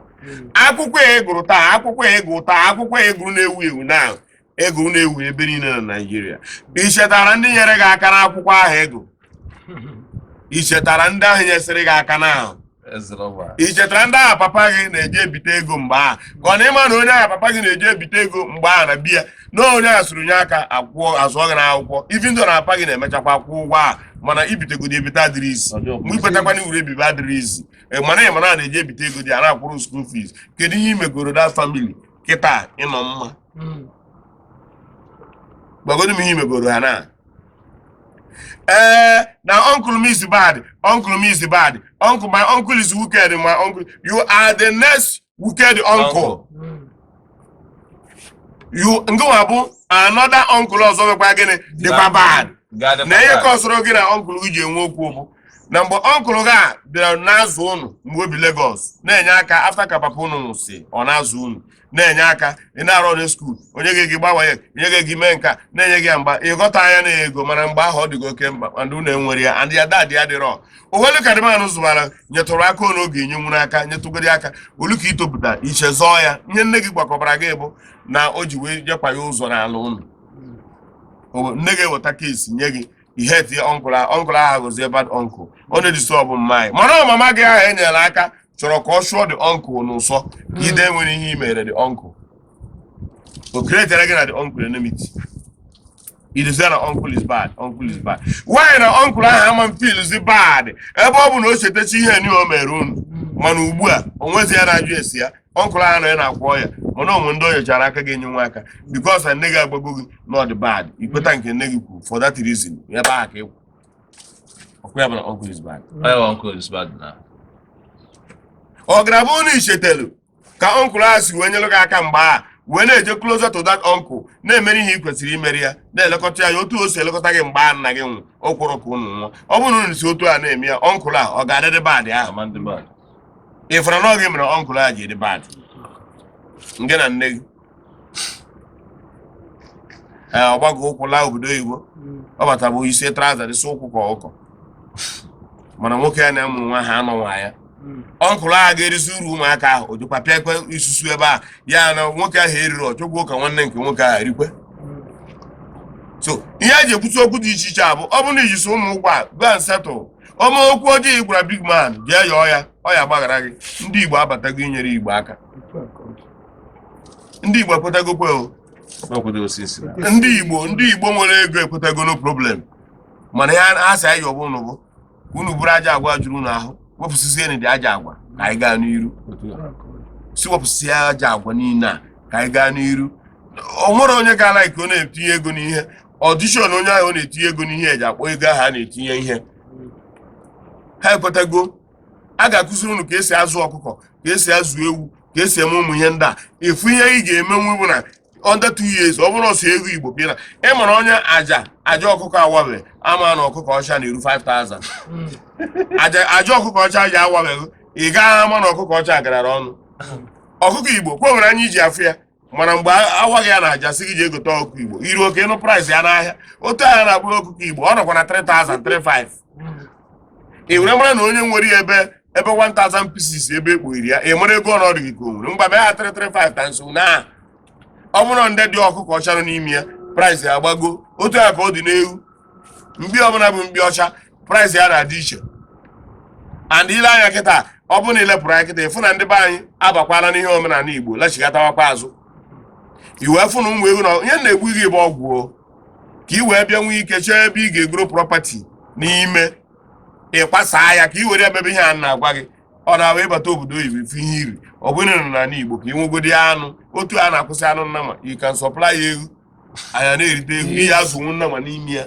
Akwụkwọ a ị gụrụ taa, akwụkwọ a ị gụrụ taa, akwụkwọ a ị gụrụ na-ewu ewu na ego na-ewu ebe niile na Naịjirịa, ị chetara ndị nyere gị aka n'akwụkwọ ahụ ego? Ị chetara ndị ahụ nyesịrị gị aka n'ahụ?
Ezroba.
Ị chetara ndị ahụ papa gị na-eje ebite ego mgbe ahụ, ka ọ na ịma na onye ahụ papa gị na-eje ebite ego mgbe ahụ na biya na onye ahụ sụrụ nye aka akwụọ azụọ gị n'akwụkwọ, even though na papa gị na-emechakwa kwụ ụgwọ ahụ, mana ibitegodi ebite adịrị isi, mgbe ikwetakwana iwere ebibe adịrị isi. Mana ị mana na-eje ebite ego dị a na-akwụrụ school fees. Kedu ihe i megoro that family kịta ịnọ mma? Gbagodu m ihe i megoro ha na ee na uncle m is bad, uncle m is bad, uncle, my uncle is wicked, my uncle. You are the next wicked uncle. You ngịnwa bụ another uncle ọzọ nwekwa gịnị dịkwa bad na ihe ka ọsọrọ gị na uncle gị ji enwe okwu bụ na mgbe uncle gị a bịara na-azụ unu mgbe obi Lagos na-enye aka, after ka papa unu nwụsị, ọ na-azụ unu na-enye aka, ị na-arụ ọrụ school, onye gị gị gbanwanye, onye gị gị mee nka na-enye gị ya mgba ịghọta anya na ego. Mana mgbe ahụ ọ dịgo oke mkpa and unu enwere ya and ya dad ya dịrọ owelu ka dịmanụ zụbara nyetụrụ aka n'oge enyenwu n'aka nyetụgodi aka olu ka itopụta ichezọọ ya. Ihe nne gị gwakọbara gị bụ na o ji wee jekwa ya ụzọ n'ala unu. Nne gị eweta case nye gị ihe tie uncle ahụ, uncle ahụ gụzie bad uncle, ọ na-edisturb mmanya. Mana ọ mama gị ahụ enyere aka chọrọ ka ọ chụọ the uncle n'ụsọ ka ide nwere ihe i mere the uncle, o createre gị na the uncle enmity. It is na uncle is bad, uncle is bad. Why na uncle ahụ ama m feelzi bad ebe ọ bụ na o chetachi ihe ni o mere unu? Mana ugbu a, o nwezi ya na-ajụ esi ya. Uncle ahụ na ya na-akwọ ya, mana onwe ndị o nyochara aka ga-enye nwa aka, because na nne gị agbago gị na ọ dị bad. Ikweta nke nne gị kwuru for that reason, ebe ahụ ka ịkwụ ọkụ ya bụ na uncle is bad.
Onye nwe uncle is bad na.
Ọ gara bụ na ichetelu ka uncle ahụ si wee nyere gị aka mgbe a, wee na-eje closer to that uncle, na-emere ihe ị kwesịrị imere ya, na-elekọta ya otu o si elekọta gị mgbe a nna gị nwụ. O kwụrụ ka unu nwụọ. Ọ bụrụ na unu si otu a na-eme ya, uncle a ọ ga-adịdị bad ahụ?
Ama ndị bad.
Ị fụrụ na ọ gị mere uncle a ji dị bad nke na nne gị? Ee, ọ gbago ụkwụ laa obodo oyibo, ọ bata bụ isi trouser dị ụkwụ ka ọkụkọ, mana nwoke ya na-amụ nwa ha anọ nwa ya. Uncle ahụ ga-erisi uru ụmụaka ahụ, o jikwa pịakwe isusu ebe a ya na nwoke ahụ eriri ọchọgbuo ka nwanne nke nwoke ahụ erikwe. So ihe a ji ekwusi okwu dị iche iche a bụ, ọ bụrụ na ijisi ụmụ ụgwọ a, go and settle. Ọma okwu ọjọọ ị gwara big man, jee yọọ ya, ọ ya agbaghara gị. Ndị Igbo abatago inyere Igbo aka. Ndị Igbo ekwetagokwe o.
Okwu osisi na.
Ndị Igbo nwere ego ekwetago, no problem. Mana ihe a sị anyị ọbụ unu bụ unu buru aja agwa juru unu ahụ, wepụsịzie dị aja agwa ka anyị gaa n'iru. Si wepụsịa aja agwa niile a ka anyị gaa n'iru. O nwere onye ga-ala ka ọ na-etinye ego n'ihe audition, onye ahụ ọ na-etinye ego n'ihe eji akpọ ego ahụ a na-etinye ihe ha ekwetago. A ga-akụziri unu ka esi azụ ọkụkọ, ka esi azụ ewu, ka esi eme ụmụ ihe ndị a. Efu ihe ị ga-emenwu bụ na under 2 years, ọ bụrụ ọsọ ego Igbo bịa na ị mara onye aja aja ọkụkọ awabe ama na ọkụkọ ọcha na-eru 5000. Aja aja ọkụkọ ọcha ji awabeghị, ị gaghị ama na ọkụkọ ọcha garara ọnụ. Ọkụkọ Igbo kwa nwere anya iji afụ ya, mana mgbe awaghị ya na aja sị gị ji egote ọkụkọ Igbo, iru oke ịnụ price ya n'ahịa otu ahịa na-akpụrụ ọkụkọ Igbo, ọ nọkwa na 3000 35. Ị were mara na onye nwere ya ebe 1000 pieces ebe ekpoghiri ya, ị mara ego ọnọdụ gị ka o nwere mgba ya 335 times na ọ bụrụ ndị dị ọkụkọ ọcha nọ n'ime ya, price ya agbago. Otu a ka ọ dị n'ewu. Mkpi ọbụla bụ mkpi ọcha, price ya na-adị iche. And ile anya kịta, ọ bụrụ na ilepụrụ anya kịta, ịfụ na ndị be anyị abakwala n'ihe omenala Igbo, lachighatawakwa azụ. I wee fụ na ụmụ ewu na ihe na-egbu gị bụ ọgwụ o, ka ị wee bịa nwee ike chọọ ebe ị ga-egoro property n'ime ịkpasaa ya, ka ị were emebe ihe a na-agwa gị. Ọ na-abụ ịbata obodo oyibo, ifu ihe iri. Ọ bụrụ na n'ala Igbo ka ị nwegodi anụ otu a na-akwụsị anụ nnama, you can supply ya ewu anya na-erite ego ihe azụnwu nnama n'ime ya.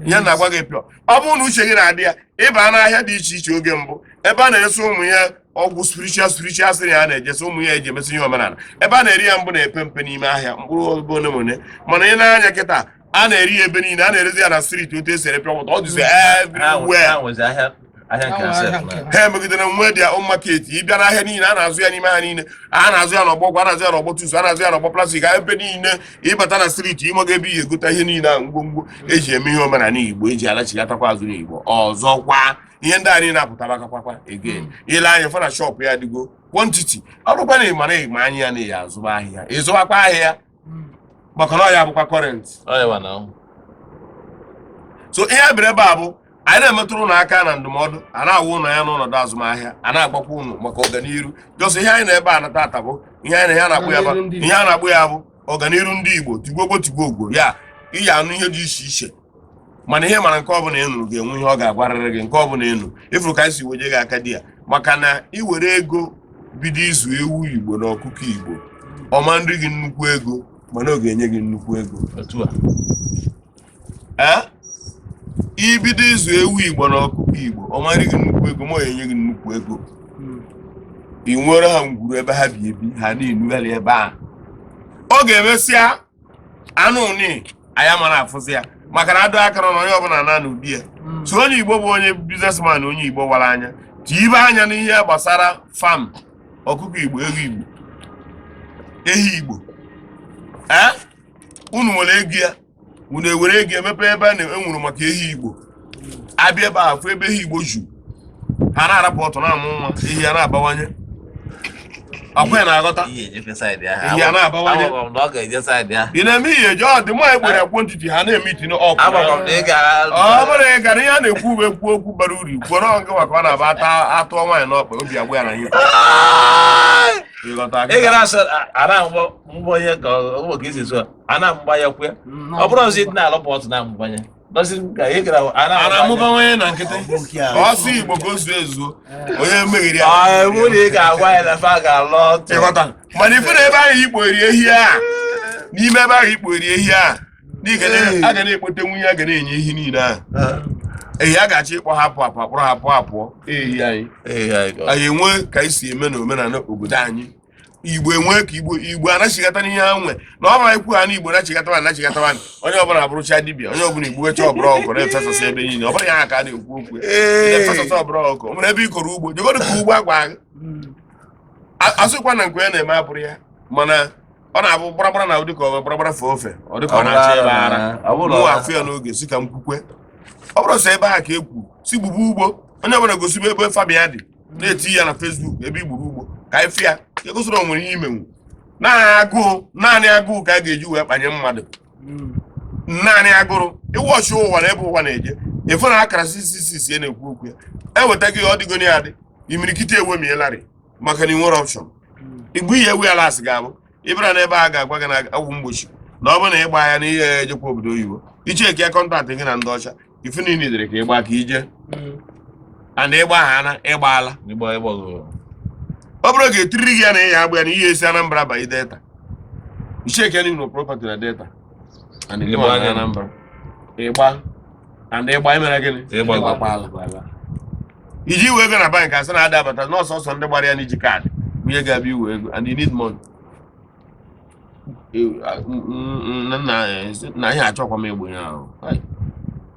Ihe na-agwa gị pịọ, ọ bụrụ na uche gị na-adị ya, ịba n'ahịa dị iche iche oge mbụ, ebe a na-esi ụmụ ya ọgwụ spiritual spiritual, sịrị ya na-ejesi ụmụ ya eji emesi ihe omenala, ebe a na-eri ya mbụ na-epe mpe n'ime ahịa mkpụrụ ebe one ma one. Mana ị na-anya kịta, a na-eri ya ebe niile, a na-erezi ya na street otu esi ere pure water. Ọ dịzi everywhere.
Ha nwezi ahịa ahịa nke
Ha nwe ahịa
sef
nke
na.
ha.
Ha emegidere nwe dị ya market. Ịbịa n'ahịa niile, a na-azụ ya n'ime ha niile. A na-azụ ya n'ọgbọ ọgwụ, a na-azụ ya n'ọgbọ tusu, a na-azụ ya n'ọgbọ plastic, ebe niile. Ịbata na street, ịmaga ebe ihe egote ihe niile ahụ, ngwongwo eji eme ihe omenala Igbo eji alachigatakwa azụ n'Igbo. Ọzọkwa, ihe ndị a niile apụtara akakwakwa again. Ile anya fụ na shop ya adịgo quantity. Ọ bụrụkwa na ị mara ịma anya ya na ya azụba ahịa, ịzụbakwa ahịa, maka na ọ ya bụkwa current.
Ọ ya na.
So ihe a bịara ebe a bụ anyị na-emetụrụ ụnụ aka na ndụmọdụ a na-awụ ụnụ ya n'ọnọdụ azụmahịa, a na-agbakwa ụnụ maka ọganiru. Just ihe anyị na ebe a na tata bụ ihe anyị na ihe a na-akpụ ya bụ
Ọganiru ndị Igbo.
ihe a na-akpụ ya bụ ọganiru ndị Igbo. Tigwogwo tigwogwo ya iyi anụ ihe dị iche iche, mana ihe mara nke ọbụla ị nụrụ ga-enwe ihe ọ ga-agwarịrị gị. Nke ọbụla ị nụ ifuru ka anyị si weje gị aka di ya, maka na ị were ego bido ịzụ ewu Igbo na ọkụkọ Igbo, ọma nri gị nnukwu ego, mana ọ ga-enye gị nnukwu ego.
Otu a.
Ee, ibido ịzụ ewu Igbo na ọkụkọ Igbo, ọma nri gị nnukwu ego, ma ọ ga-enye gị nnukwu ego. Ị nwere ha ngwuru ebe ha bi ebi, ha na-enugharị ebe a, ọ ga-emesịa anụ uni anyị amara afụzi ya, maka na adụ akara na onye ọbụla na n'ụdị ya. So onye Igbo bụ onye businessman, onye Igbo wara anya, tibe anya n'ihe gbasara farm, ọkụkọ Igbo, ewu Igbo, ehi Igbo. Ee, unu nwere ego ya, unu ewere ego emepe ebe a na-enwuru maka ehi Igbo. Abịa ebe a, fụ ebe ehi Igbo juru, ha na-arapụ ọtọ na-amụ nwa, ehi ya na-abawanye. Ọkwa ya na-aghọta?
Ihe ejefe side ahụ.
Ehi ya na-abawanye.
Agbakọ m na ọ ga-eje side ahụ.
Ị na-eme ihe eji ọ dị mma egbere quantity ha na-eme itinye ọkụ.
Agbakọ m na ị ga.
Ọ bụrụ na ị gara ihe a na-ekwu bụ ekwu okwu bara uru, kwuo na nke maka ọ na-aba ata atụọ nwaanyị n'ọkpa, obi agwa ya na ihe. Ịghọta
Ị gara asị a na-amụbanye ka ọ bụ ka esi esu a na-amụbanyekwu ya. Ọ bụrụ ọzọ ịdị na-alụpụ ọtụ na-amụbanye. Dozi ka ị gara a
A
na-amụbanye.
na-amụbawanye na nkịtị ọsọ Igbo ka o zuo ezuo onye megheri ya.
Ọ mụ na ị ga-agwa ya na fa ga-alụ ọtụ.
Ịghọta, mana ife na ebe ahụ ikpori ehi a, n'ime ebe ahụ ikpori ehi a, a ga na-ekpote nwunye, a ga na-enye ehi niile ahụ ehi a ga-achọ ịkpọ ha pụ apụ akpọrọ ha pụọ apụọ ehi anyị.
Ee, anyị ga-
Anyị enwe ka anyị si eme na omenala obodo anyị. Igbo enwe ka Igbo Igbo anachigata n'ihe ha nwe na ọ bụla ikwu ha na Igbo nachigatawa anachigatawa, onye ọbụla abụrụcha dibịa, onye ọbụla igbuwecha ọbụla ọkụ na-efesasị ebe niile. Ọ bụrụ ya ka a na-ekwu okwu na-efesasị ọbụla ọkụ. O nwere ebe ị kọrọ ugbo, jegodu ka ugbo agwa gị. Asịkwa na nke ya na-eme abụrụ ya, mana ọ na-abụ gbaragbara na ụdị ka ọ gbaragbara fee ofe, ọ dịka ọ na-achọ ebe ara.
Ọ bụrụ
Mụ afụ ya n'oge si ka m kwukwe. Ọ bụrụ sọ ebe a ka e kwu si gbugbu ugbo, onye ọbụla gosibe ebe Fabia dị na-eti ya na Facebook ebe igburu ugbo ka anyị fụ ya, ka egosiri o nwere ihe imenwu. Naanị agụụ, naanị agụụ ka a ga-eji wee kpanye mmadụ, naanị agụrụ. Ịwọchi ụwa na ebe ụwa na-eje, efu na akara sisisi ya na-ekwu okwu ya eweta gị, ọ dịgo ya adị imirikiti ewemielarị maka na ị nwere option. Igbu ihe ewu ya lasị ga-abụ ịbịara n'ebe a ga-agwa gị na ọgwụ mgbochi na ọ bụrụ na ịgba ya na ihe ejekwa obodo oyibo, icheki ya contact gị na ndị ọcha ifu na dere ka ịgba ka ije and ịgba ha na ịgbaala.
Ịgba ịgbagoro.
Ọ bụrụ ga-etiriri gị ya na ihe agba ya na ihe esi Anambra banye Delta, icheki ya n'ime property na Delta and
Ịgba
ịgba na
gịnị?
Anambra ịgba and ịgba imere gịnị?
Ịgbago.
Ịgbakwala. Iji iwe ego na bank, asị na-ada abata n'ọsọ ọsọ ndị gbara ya n'iji kaadị bụ ihe ga-abịa iwe ego and you need money. Na ihe achọkwa m egbo ya ahụ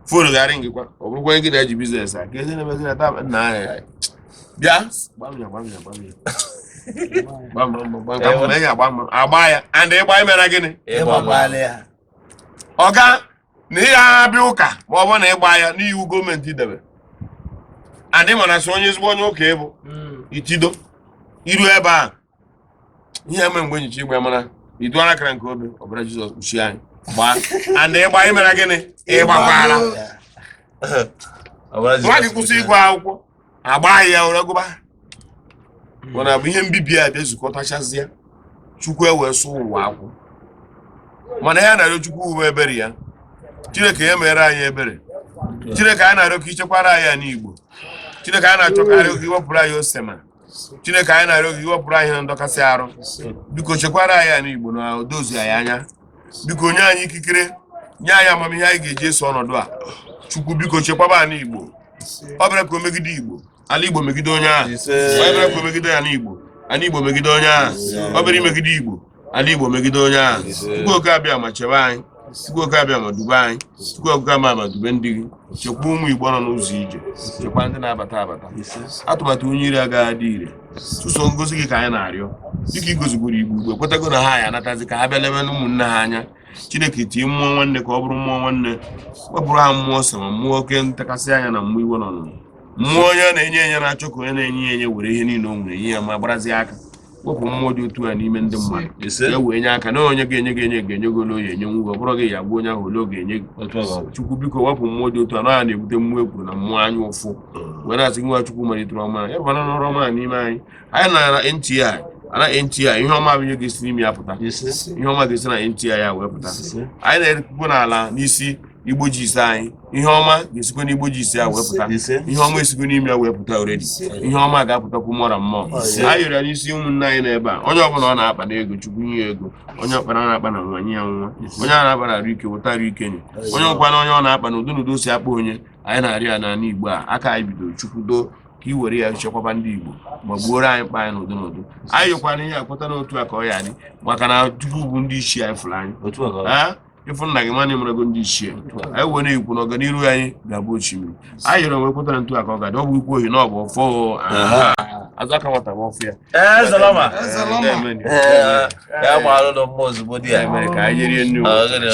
phone ga-arị gị kwa, ọ bụrụkwa gị na-eji business a ka ezi na-emezi na taa nna anyị bịa gbam ya, gbam ya, gbam ya, gbam gbam gbam gbam gbam ya, agba m agba ya and ịgba imere gịnị?
Ịgbago.
Ya.
Ọga na ihe abịa ụka ma ọ bụrụ na ịgba ya n'iwu gọọmenti debe adị, mana sị onye ezigbo onye ụka ịbụ itido iru ebe a ihe eme mgbe nyicha igbe mara idu akara nke obe ọbara Jizọs kpuchie anyị gbaa and ịgba imere gịnị? Ịgbakwara. Nwa gị kwụsị ịgụ akwụkwọ, agba ya ụra gụba, mana bụ ihe mbibi a bịa zukọtachazie. Chukwu ewee sụ ụwa akwụ, mana ya na-arịọ Chukwu uwe ebere ya. Chineke ya mere anyị ebere. Chineke anyị na-arịọ ka ichekwara anyị ya n'Igbo. Chineke anyị na-achọ ka arịọ ka iwepụrụ anyị osema. Chineke anyị na-arịọ ka iwepụrụ anyị na ndọkasị arụ. Biko chekwara anyị ya n'Igbo na dozie anyị anya. Biko nye anyị ikikere, nye anyị amamihe anyị ga-eji eso ọnọdụ a. Chukwu biko chekwaba anyị Igbo. Ọ bịara ka o megide Igbo, ala Igbo megide onye ahụ. Ọ bịara ka o megide ya n'Igbo, ala Igbo megide onye ahụ. Ọ bịara imegide Igbo, ala Igbo megide onye ahụ. Chukwu oke abịa ma chebe anyị. Chukwu oke abịa ma dube anyị. Chukwu oke abịa ma dube ndị gị. Chekwa ụmụ Igbo nọ n'ụzọ ije, chekwa ndị na-abata abata. Atụmatụ onye ire agaghị adị ire. Tụso ngozi gị ka anyị na-arịọ dịka i gozigoro Igbo. Igbo ekwetago na ha ya anatazi ka ha bịa lebe ụmụnne ha anya. Chineke tie mmụọ nwanne ka ọ bụrụ mmụọ nwanne, wepụrụ ha mmụọ sọ ma mmụọ oke ntakasị anya na mmụọ iwe nọ n'ụwa, mmụọ onye na-enye enye na-achọ ka onye na-enye ya enye were ihe niile o nwere nye ya ma gbarazie aka. Wepụ mmụọ dị otu a n'ime ndị mmadụ ka e wee nye aka na onye ga-enye gị enye ga-enye gị ole oyi enye nwu gị, ọ bụrụ gị ya gbuo onye ahụ ole ọ ga-enye gị. Chukwu biko wepụ mmụọ dị otu a na ya na-ebute mmụọ ekwuru na mmụọ anya ụfụ wee na-asị nwa Chukwu malitere ọma ya bụna n'ọrụ ọma n'ime anyị. Anyị na NTI ana NTI ihe ọma bụ ihe ga-esi n'ime ya pụta, ihe ọma ga-esi na NTI ya wee pụta. Anyị na-ekwukwo n'ala n'isi Igbo ji ise anyị, ihe ọma ga-esikwa n'Igbo ji ise ya wee pụta, ihe ọma esikwa n'ime ya wee pụta already, ihe ọma ga-apụtakwu mmụọ na mmụọ. Anyị yọrọ ya n'isi ụmụnne anyị n'ebe a. Onye ọbụla ọ na-akpa n'ego, Chukwu nye ya ego. Onye ọkpara na-akpa na nwa, nye ya nwa. Onye a na-akpa na arụ ike, wụta arụ ike nye. Onye ọkwa na onye ọ na-akpa na udo na udo si akpa onye anyị na-arịọ ya n'ala Igbo a aka anyị bidoro. Chukwu doo ka i were ya chekwaba ndị Igbo ma gbuoro anyị mkpa anyị n'udo n'udo. Anyị yọkwana ihe akweta n'otu a ka ọ ya adị, maka na Chukwu bụ ndị ichie anyị fụrụ anyị ịfụ nna gị nwanne mụrego ndị ichie anyị were ikwu na ọganiru anyị ga-abụ osimiri. Anyị yọrọ wee kwetara ntu a ka ọ ga-adị. Ọ bụ ikwu ohi na ọ bụ ọfọ azụ aka nwata bụ ọfụ ya.
Ezelọma.
Ezelọma.
Ya ma alụ mmụọ ozugbo di ya.
Ka anyị rie nri.
Ọ, gịnị?